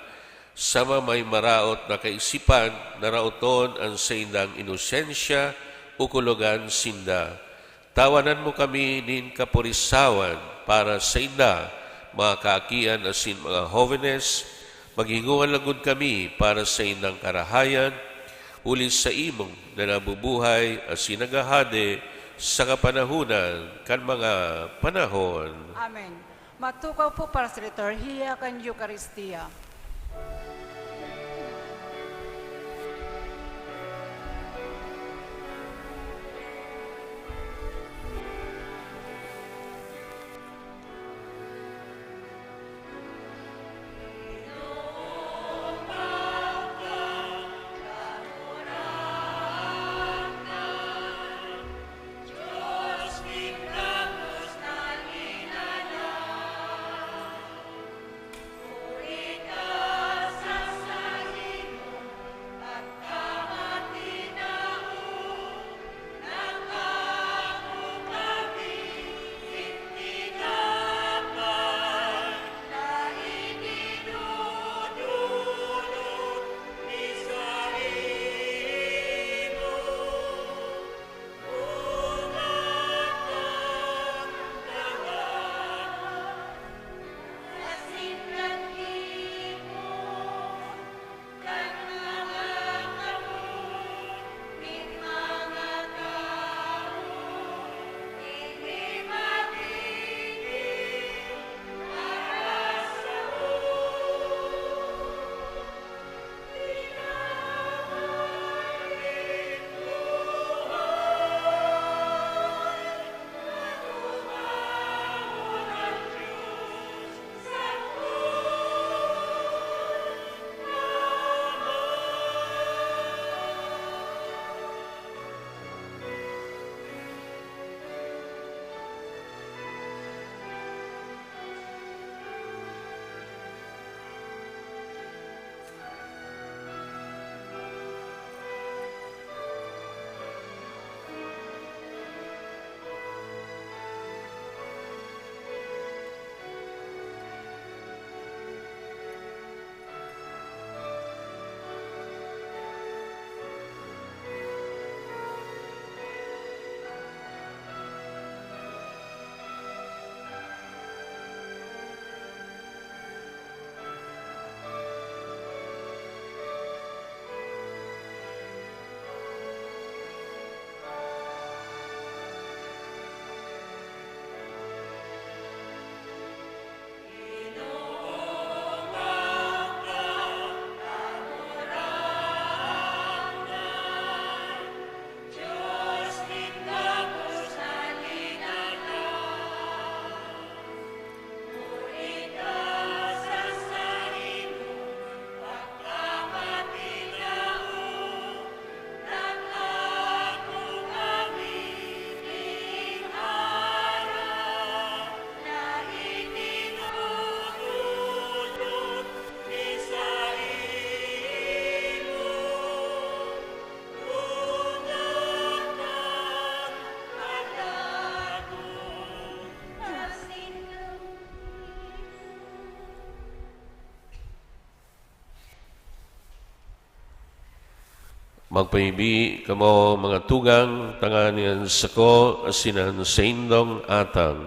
sa mga may maraot na kaisipan na raoton an saindang inosensya o kulogan sinda. Tawanan mo kami nin kapurisawan para sainda, mga kaakian asin mga hobenes, maghingowa lagod kami para saindang karahayan, huli sa imong na nabubuhay asin naghahade sa kapanahonan kan mga panahon. Amen. Matukaw po para sa liturhiya kan Eukaristia. Magpamibi kamo, mga tugang, tanganing an sako asin an saindong atang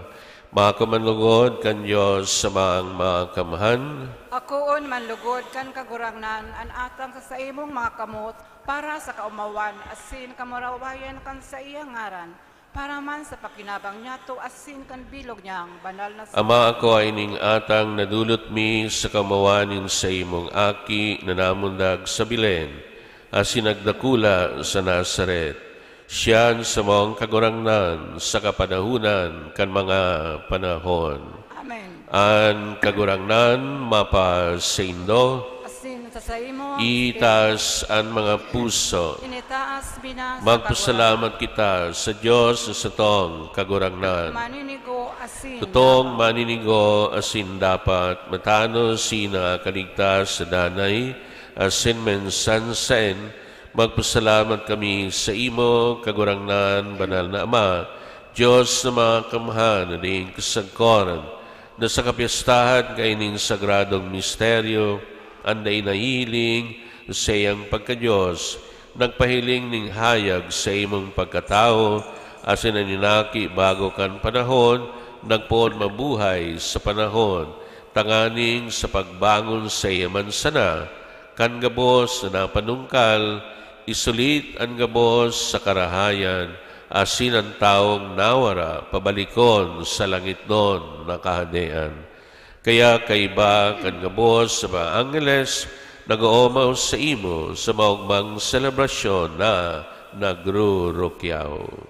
makuman lugod kan Dios sa Amang Makamhan. Akoon man lugod kan Kagurangnan an atang sa saimong mga kamot, para sa kaomawan asin kamurawayan kan saiyang ngaran, para man sa pakinabang niyato asin kan bilog niyang banal na Ama, ako ining atang nadulot mi sa kaomawan nin saimong Aki na namundag sa Belen, asin nagdakula sa Nazaret. Siya an samong Kagurangnan sa kapanahonan kan mga panahon. Amen. An Kagurangnan mapasaindo. Asin sa saimo. Itaas an mga puso. Initaas mi na sa Magpasalamat Kagurangnan. Kita sa Dios na satong Kagurangnan. Maninigo asin Totong dapat. Maninigo asin dapat, matanos, sinakaligtas sa danay asin minsan saen. Magpasalamat kami saimo, Kagurangnan, Banal na Ama, Dios na Makamhan na daing kasagkoran, na sa kapyestahan kaining sagradong misteryo, an dai nahihiling sa iyang pagka-Dios, nagpahiling nin hayag sa imong pagkatawo, asin an inaki bago kan panahon, nagpoon mabuhay sa panahon, tanganing sa pagbangon saiya man sana kan gabos na napanungkal, isulit an gabos sa karahayan, asin an tawong nawara pabalikon sa langitnon na kahadean. Kaya kaiba kan gabos sa mga angheles, nag-oomaw saimo sa maogmang selebrasyon na nagrurukyaw.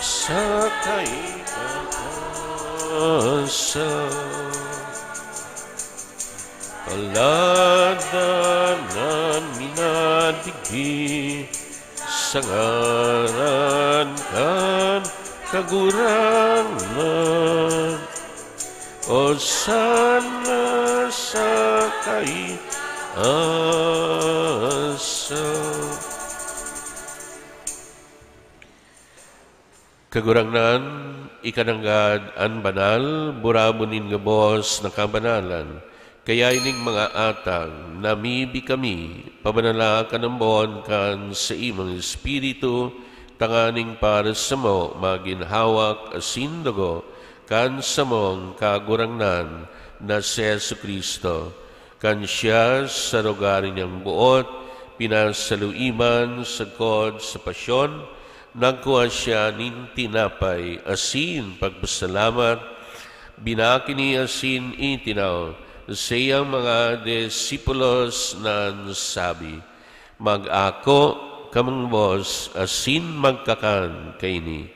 Sa kaitatasan, palad an minadigdi sa ngaran kan Kagurangnan. Osana sa kaitaasan. Kagurangnan, ika nanggad an banal, burabon nin gabos na kabanalan. Kaya ining mga atang, namibi kami, pabanala kan ambon kan saimong Espiritu, tanganing para samo magin hawak asin dugo kan samong Kagurangnan na si Jesu-Cristo. Kan siya, sa lugar niyang boot, pinasaluiban sagkod sa pasyon, nagkua siya nin tinapay asin pagpasalamat, binakini asin itinaw saiyang mga disipulos na nagsabi, "Mag-ako kamong gabos asin magkakan kaini.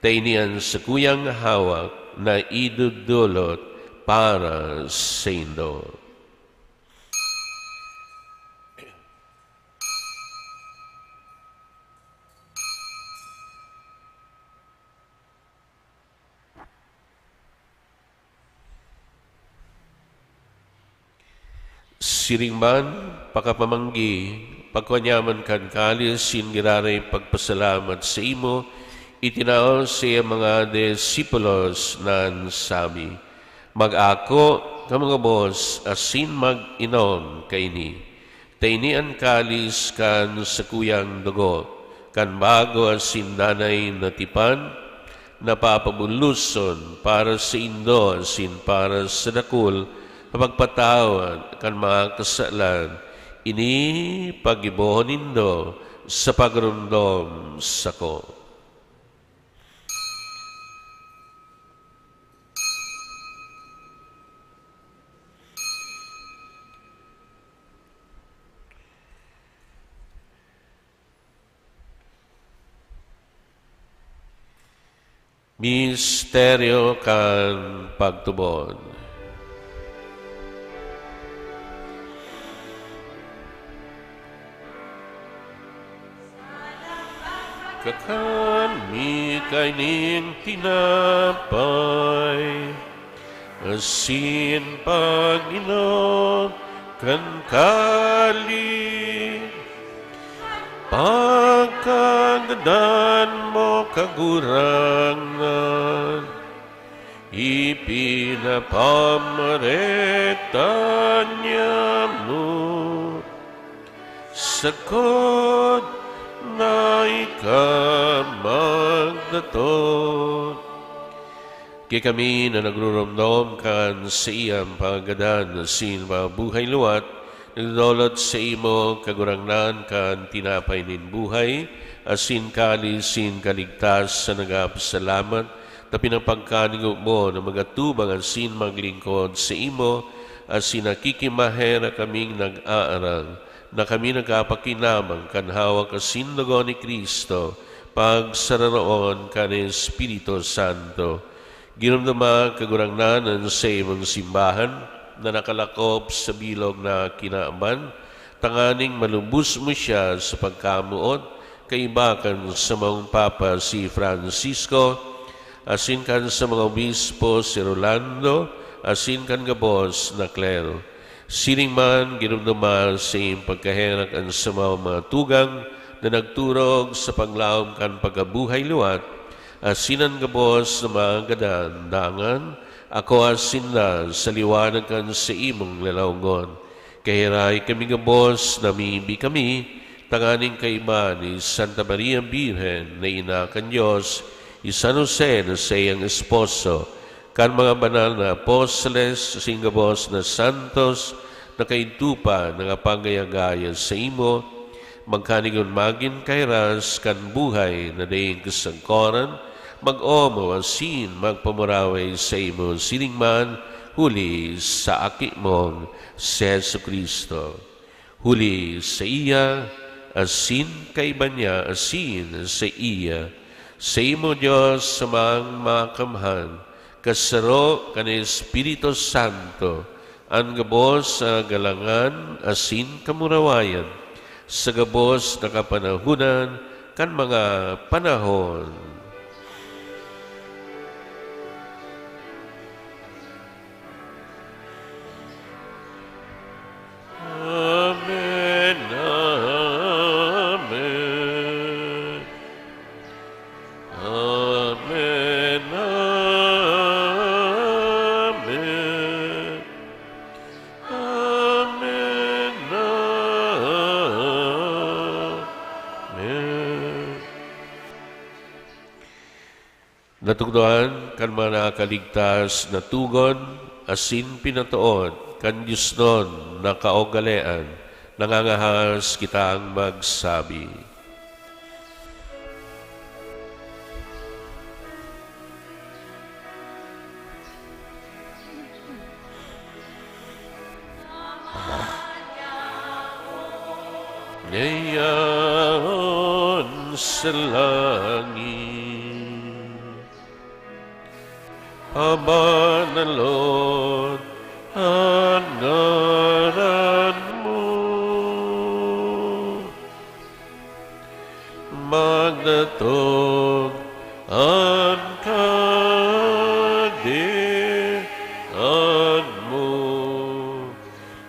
Ta ini an sakuyang hawak na idodolot para saindo." Siring man, pakapamanggi, pagkua niya man kan kalis, asin giraray pagpasalamat saimo, itinao sa mga disipulos na nagsabi, "Mag-ako kamo gabos asin mag-inom kaini. Ta ini an kalis kan sakuyang dugo, kan bago asin danay na tipan, na papabuloson para saindo asin para sa dakul, sa pagpatawad kan mga kasalan. Ini paggibohon nindo sa pagromdom sako." Misteryo kan pagtubod. Kakan mi kaining tinapay, asin pag-inom kan kali, pagkagadan mo, Kagurangnan, ipinapamareta niamo sagkod na ika magdatong. Ki kami na nagruromdom kan saiyang paggadan asin mga buhay liwat, nagdodolot saimo, Kagurangnan, kan tinapay nin buhay, asin kalis nin kaligtasan, nagpapasalamat ta pinapagkanigo mo na magatubang asin maglingkod saimo, asin nakikimahe na kaming nag-aarang na kami nagkapakinabang kan hawak asin dugo ni Cristo, pagsararaon kan Espiritu Santo. Giromdoma, Kagurangnan, an saimong simbahan na nakalakop sa bilog na kinaban, tanganing malubos mo siya sa pagkamoot, kaiba kan samong Papa si Francisco, asin kan samong obispo si Rolando, asin kan gabos na klero. Siring man, giromdoma sa iyong pagkaherak an samong mga tugang na nagturog sa paglaom kan pagkabuhay liwat, asin an gabos na mga gadan, dangan akoa sinda sa liwanag kan saimong lalawgon. Kaherak kami gabos, namibi kami, tanganing kaiba ni Santa Maria Birhen na ina kan Dios, ni San Jose na saiyang esposo, kan mga banal na apostoles, asin gabos na santos na kaidto pa nakapagaya-gaya saimo, magkanigon magin kahiras kan buhay na daing kasagkoran, mag-omaw asin magpamuraway saimo siring man, huli sa Aki mong si Jesu-Cristo. Huli saiya, asin kaiba niya, asin saiya, saimo, Dios, Amang Makamhan, kasaro kan Espiritu Santo, an gabos na kagalangan asin kamurawayan, sa gabos na kapanahonan kan mga panahon. Amen, amen. Amen, amen. Amen, amen. Natukdoan kan mga nakaligtas na tugon asin pinatood kan diosnon na kaugalean, nangangahas kitang magsabi. Ngayon sa langit, pabanalon an ngaran mo. Magdatong an Kahadean mo.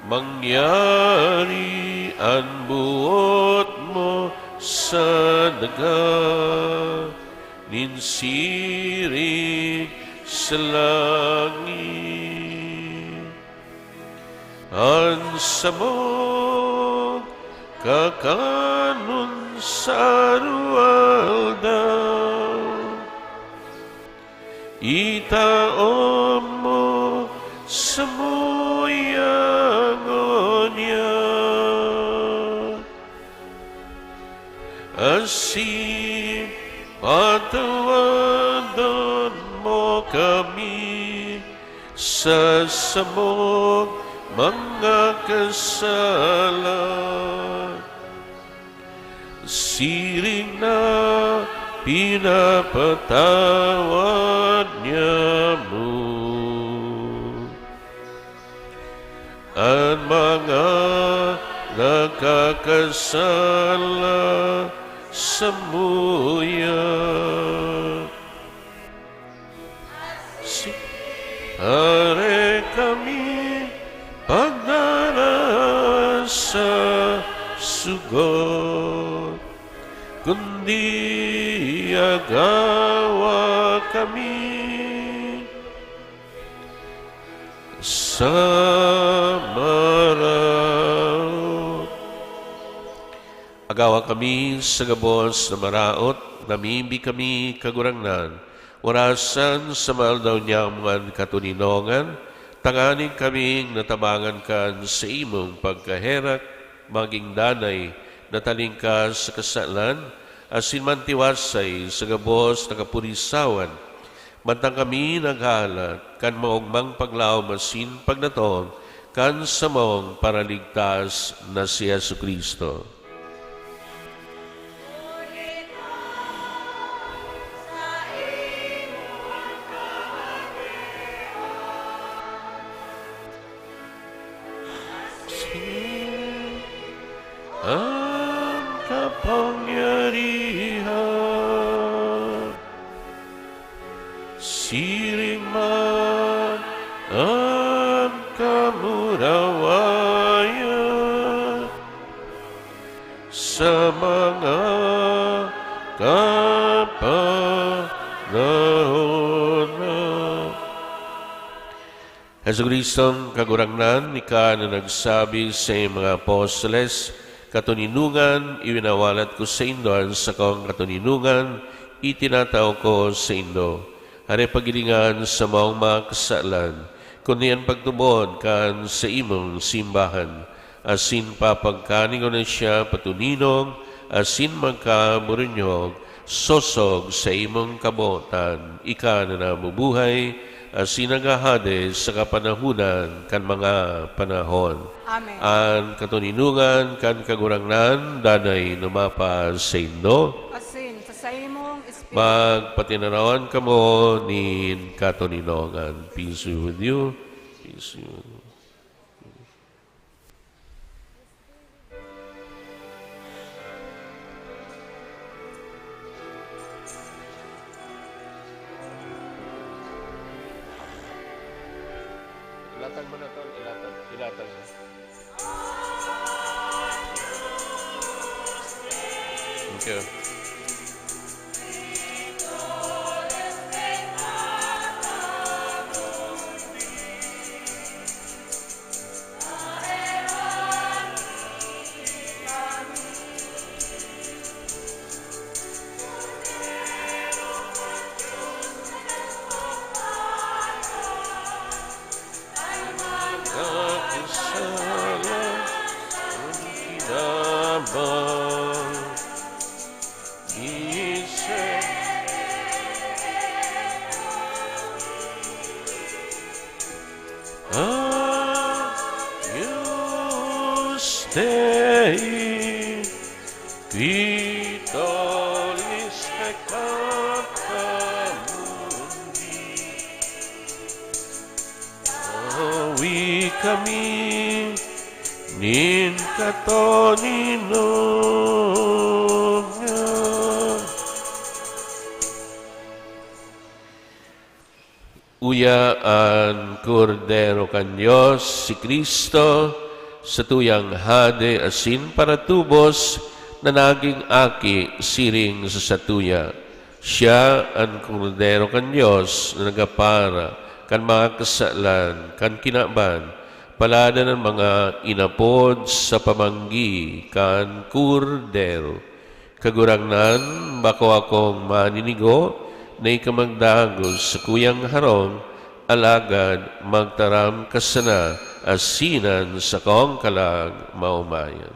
Mangyari an boot mo sa daga nin siring sa langit. An samong kakanon sa aroaldaw, itao mo samuya ngunyan. Asin patawadon mo kami sa samong mga kasala, siring na pinapatawad niamo an mga nakakasala samuya. Si-, are kami pagdara sa sugot, kundi agawa kami sa maraot. Agawa kami sa gabos na maraot, namibi kami, Kagurangnan, orasan sa maaldaw niyang mga katoninongan, tanganing kaming natabangan kan saimong pagkaherak, magin danay na talingkas sa kasalan, asin mantiwasay sa gabos na kapurisawan, mantang kami naghahalat kan maogmang paglaom asin pagdatong kan samong Paraligtas na si Jesu-Cristo. An kapangyarihan, siring man an kamurawayan sa mga kapanahon na. Jesu-Cristong Kagurangnan, ika na nagsabi sa iyong mga apostoles, "Katoninongan, iwinawalat ko saindo an sakong katoninongan, itinatao ko saindo." Hare pagilingan sa maong mga kasalan, kundi an pagtubod kan saimong simbahan, asin papagkaningon na siya patuninong asin magkaburunyog, sosog sa imong kabotan. Ika na nabubuhay, asin naghahade sa kapanahonan kan mga panahon. Amen. An katoninongan kan Kagurangnan danay numapa saindo. Asin sa saimong espiritu. Magpatinarawan kamo nin katoninongan. Peace be with you. Peace be with you. Ilatag mo na to, ilatag, ilatag mo. Thank you. Nakasala ang kinabang ni Agnus Dei, qui tollis peccata mundi. Awi kami nin katoninongan. Uya an Kordero kan Dios, si Cristo, satuyang Hade asin paratubos na nagin aki siring sa satuya. Siya an Kordero kan Dios na nagapara kan mga kasalan kan kinaban. Paladan an mga inapod sa pamanggi kan Kordero. Kagurangnan, bako akong maninigo na ika magdagos sa kuyang harong, alagad magtaram ka sana asin an sakong kalag maomayan.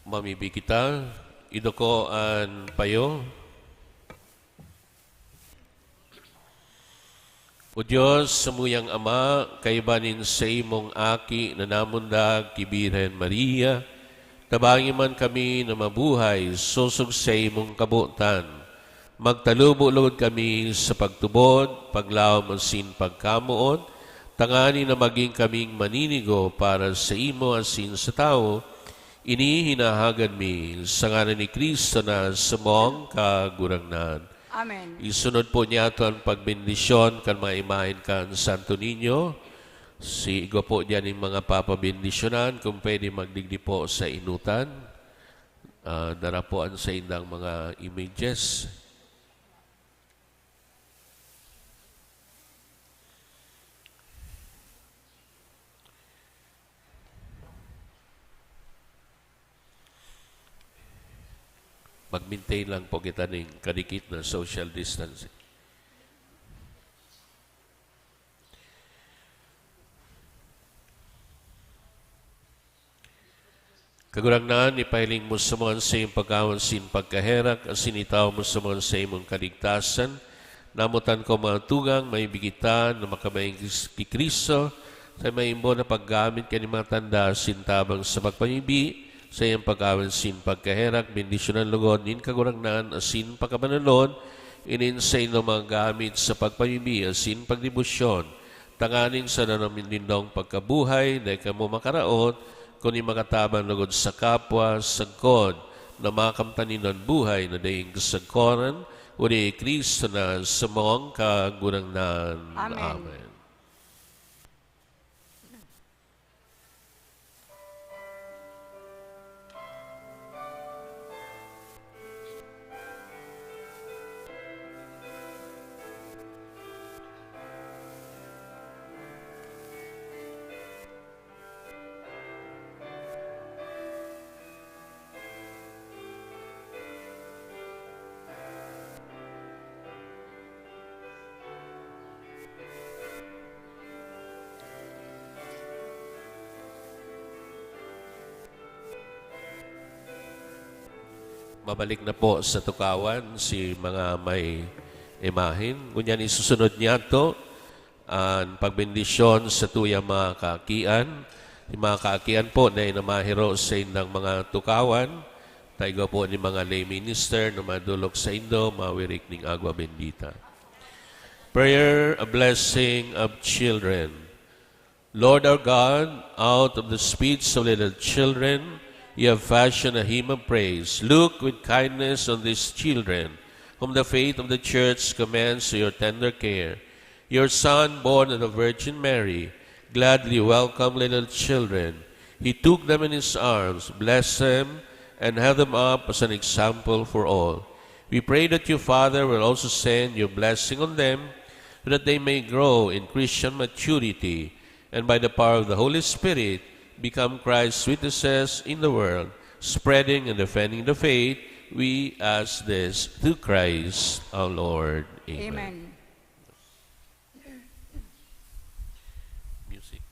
Mamibi kita, iduko an payo. O Dios, samuyang Ama, kaiba nin saimong Aki na namundag ki Birhen Maria, tabangi man kami na mabuhay sosog sa imong kabotan. Magtalubo logod kami sa pagtubod, paglaom asin pagkamoot, tanganing na magin kaming maninigo para sa imo asin sa tawo. Ini hinahagad mi sa ngaran ni Cristo na samong Kagurangnan. Amen. Isunod po niyato an pagbendisyon kan mga imahen kan Santo Niño. Si igwa po diyan nin mga papabendisyonan, kung pwede magdigdi po sa inutan. Ah, dara po an saindang mga images. Mag-maintain lang po kita ning kadikit na social distancing. Kagurangnan, ipahiling mo sa mga sa iyong pagkawan sin pagkaherak, asin itaw mo sa mga sa imong kaligtasan. Namotan ko mga tugang, may bigitan na makamayon ki Cristo, sa maimbo na paggamit kan mga tanda sin tabang sa pagpamibi, sa iyang pagkawan sin pagkaherak, bendisyonan logod nin Kagurangnan, asin pagkabanalon, inin sa inyong mga gamit sa pagpamibi, asin pagdebosyon, tanganing sa danam nin nindong pagkabuhay, dai kamo makaraot, kundi makatabang logod sa kapwa, sagkod na makamtan nindo an buhay na daing kasagkoran, uli Cristo na samong Kagurangnan. Amen. Amen. Mabalik na po sa tukawan si mga may imahen. Ngunyan isusunod niyato an pagbendisyon sa tuyang mga kaakian. Yung mga kaakian po na inamahiro sa indang mga tukawan, taigwa po ni mga lay minister na madolok saindo, mawirik ning agwa bendita. Prayer, a blessing of children. Lord our God, out of the speech of little children, you have fashioned a hymn of praise. Look with kindness on these children, whom the faith of the church commends to your tender care. Your Son, born of the Virgin Mary, gladly welcomed little children. He took them in his arms, blessed them, and held them up as an example for all. We pray that you, Father, will also send your blessing on them, so that they may grow in Christian maturity, and by the power of the Holy Spirit, become Christ's witnesses in the world, spreading and defending the faith. We ask this through Christ our Lord. Amen. Amen. Music.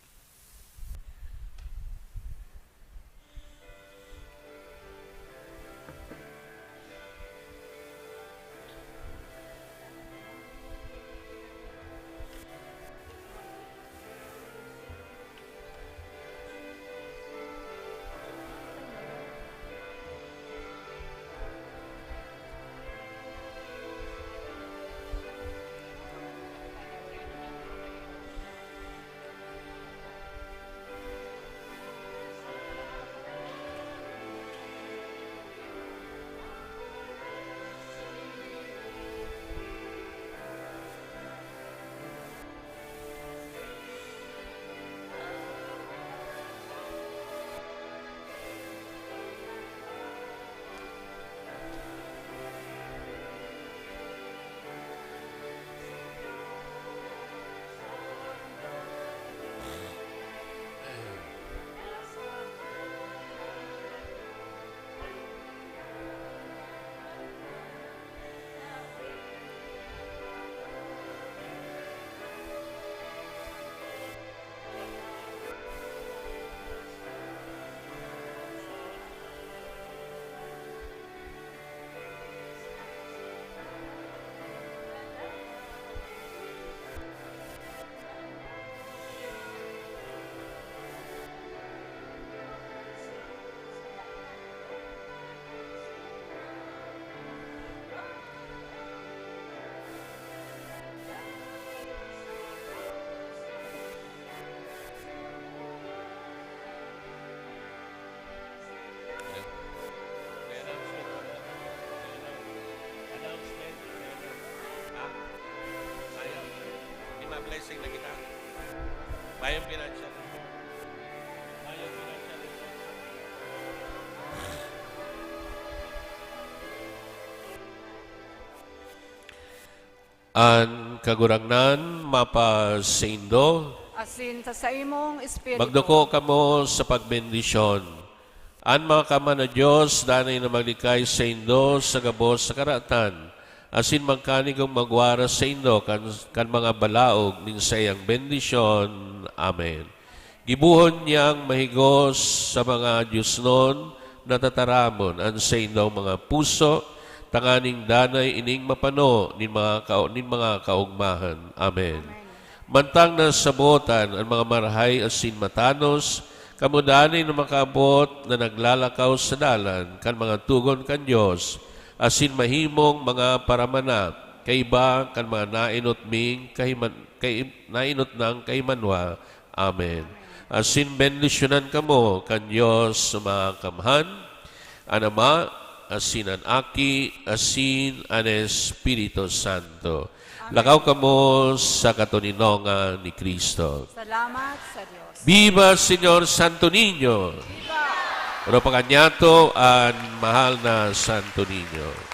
Ayaw financial report. Ayaw financial report. An Kagurangnan mapasaindo. Asin sa saimong espiritu. Magduko kamo sa pagbendisyon. An mga Kama na Dios danay na maglikay saindo sa gabos sa karatan, asin magkanigong magwara saindo kan, kan mga balaog nin saiyang bendisyon. Amen. Gibohon niyang mahigos sa mga diosnon na tataramon an saindong mga puso, tanganing danay ining mapano nin mga kao-, nin mga kaogmahan. Amen. Amen. Mantang nasabotan an mga marahay asin matanos, kamo danay na makaabot na naglalakaw sa dalan kan mga togon kan Dios, asin mahimong mga paramanat, kaiba kan mga naenot ming kahiman-, kai-, naenot nang kahimanwa. Amen. Asin bendisyonan kamo kan Dios na Makamhan, an Ama, asin an Aki, asin an Espiritu Santo. Amen. Lakaw kamo sa katoninongan ni Cristo. Salamat sa Dios. Viva Señor Santo Niño! Viva! Oro pa kanyato an mahal na Santo Niño.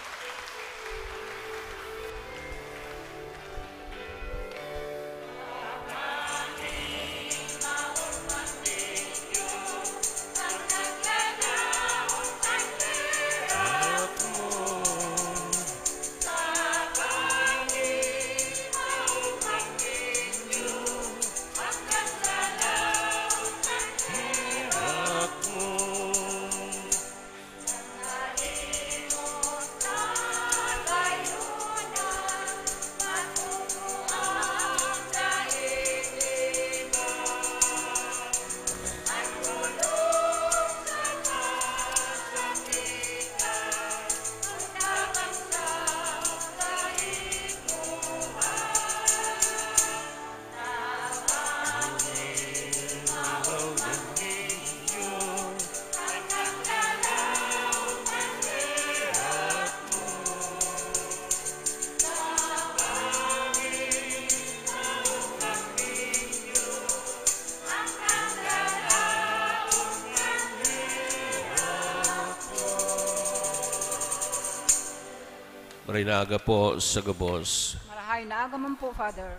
Maray na aga po sa gabos. Marahay na aga man po, Father.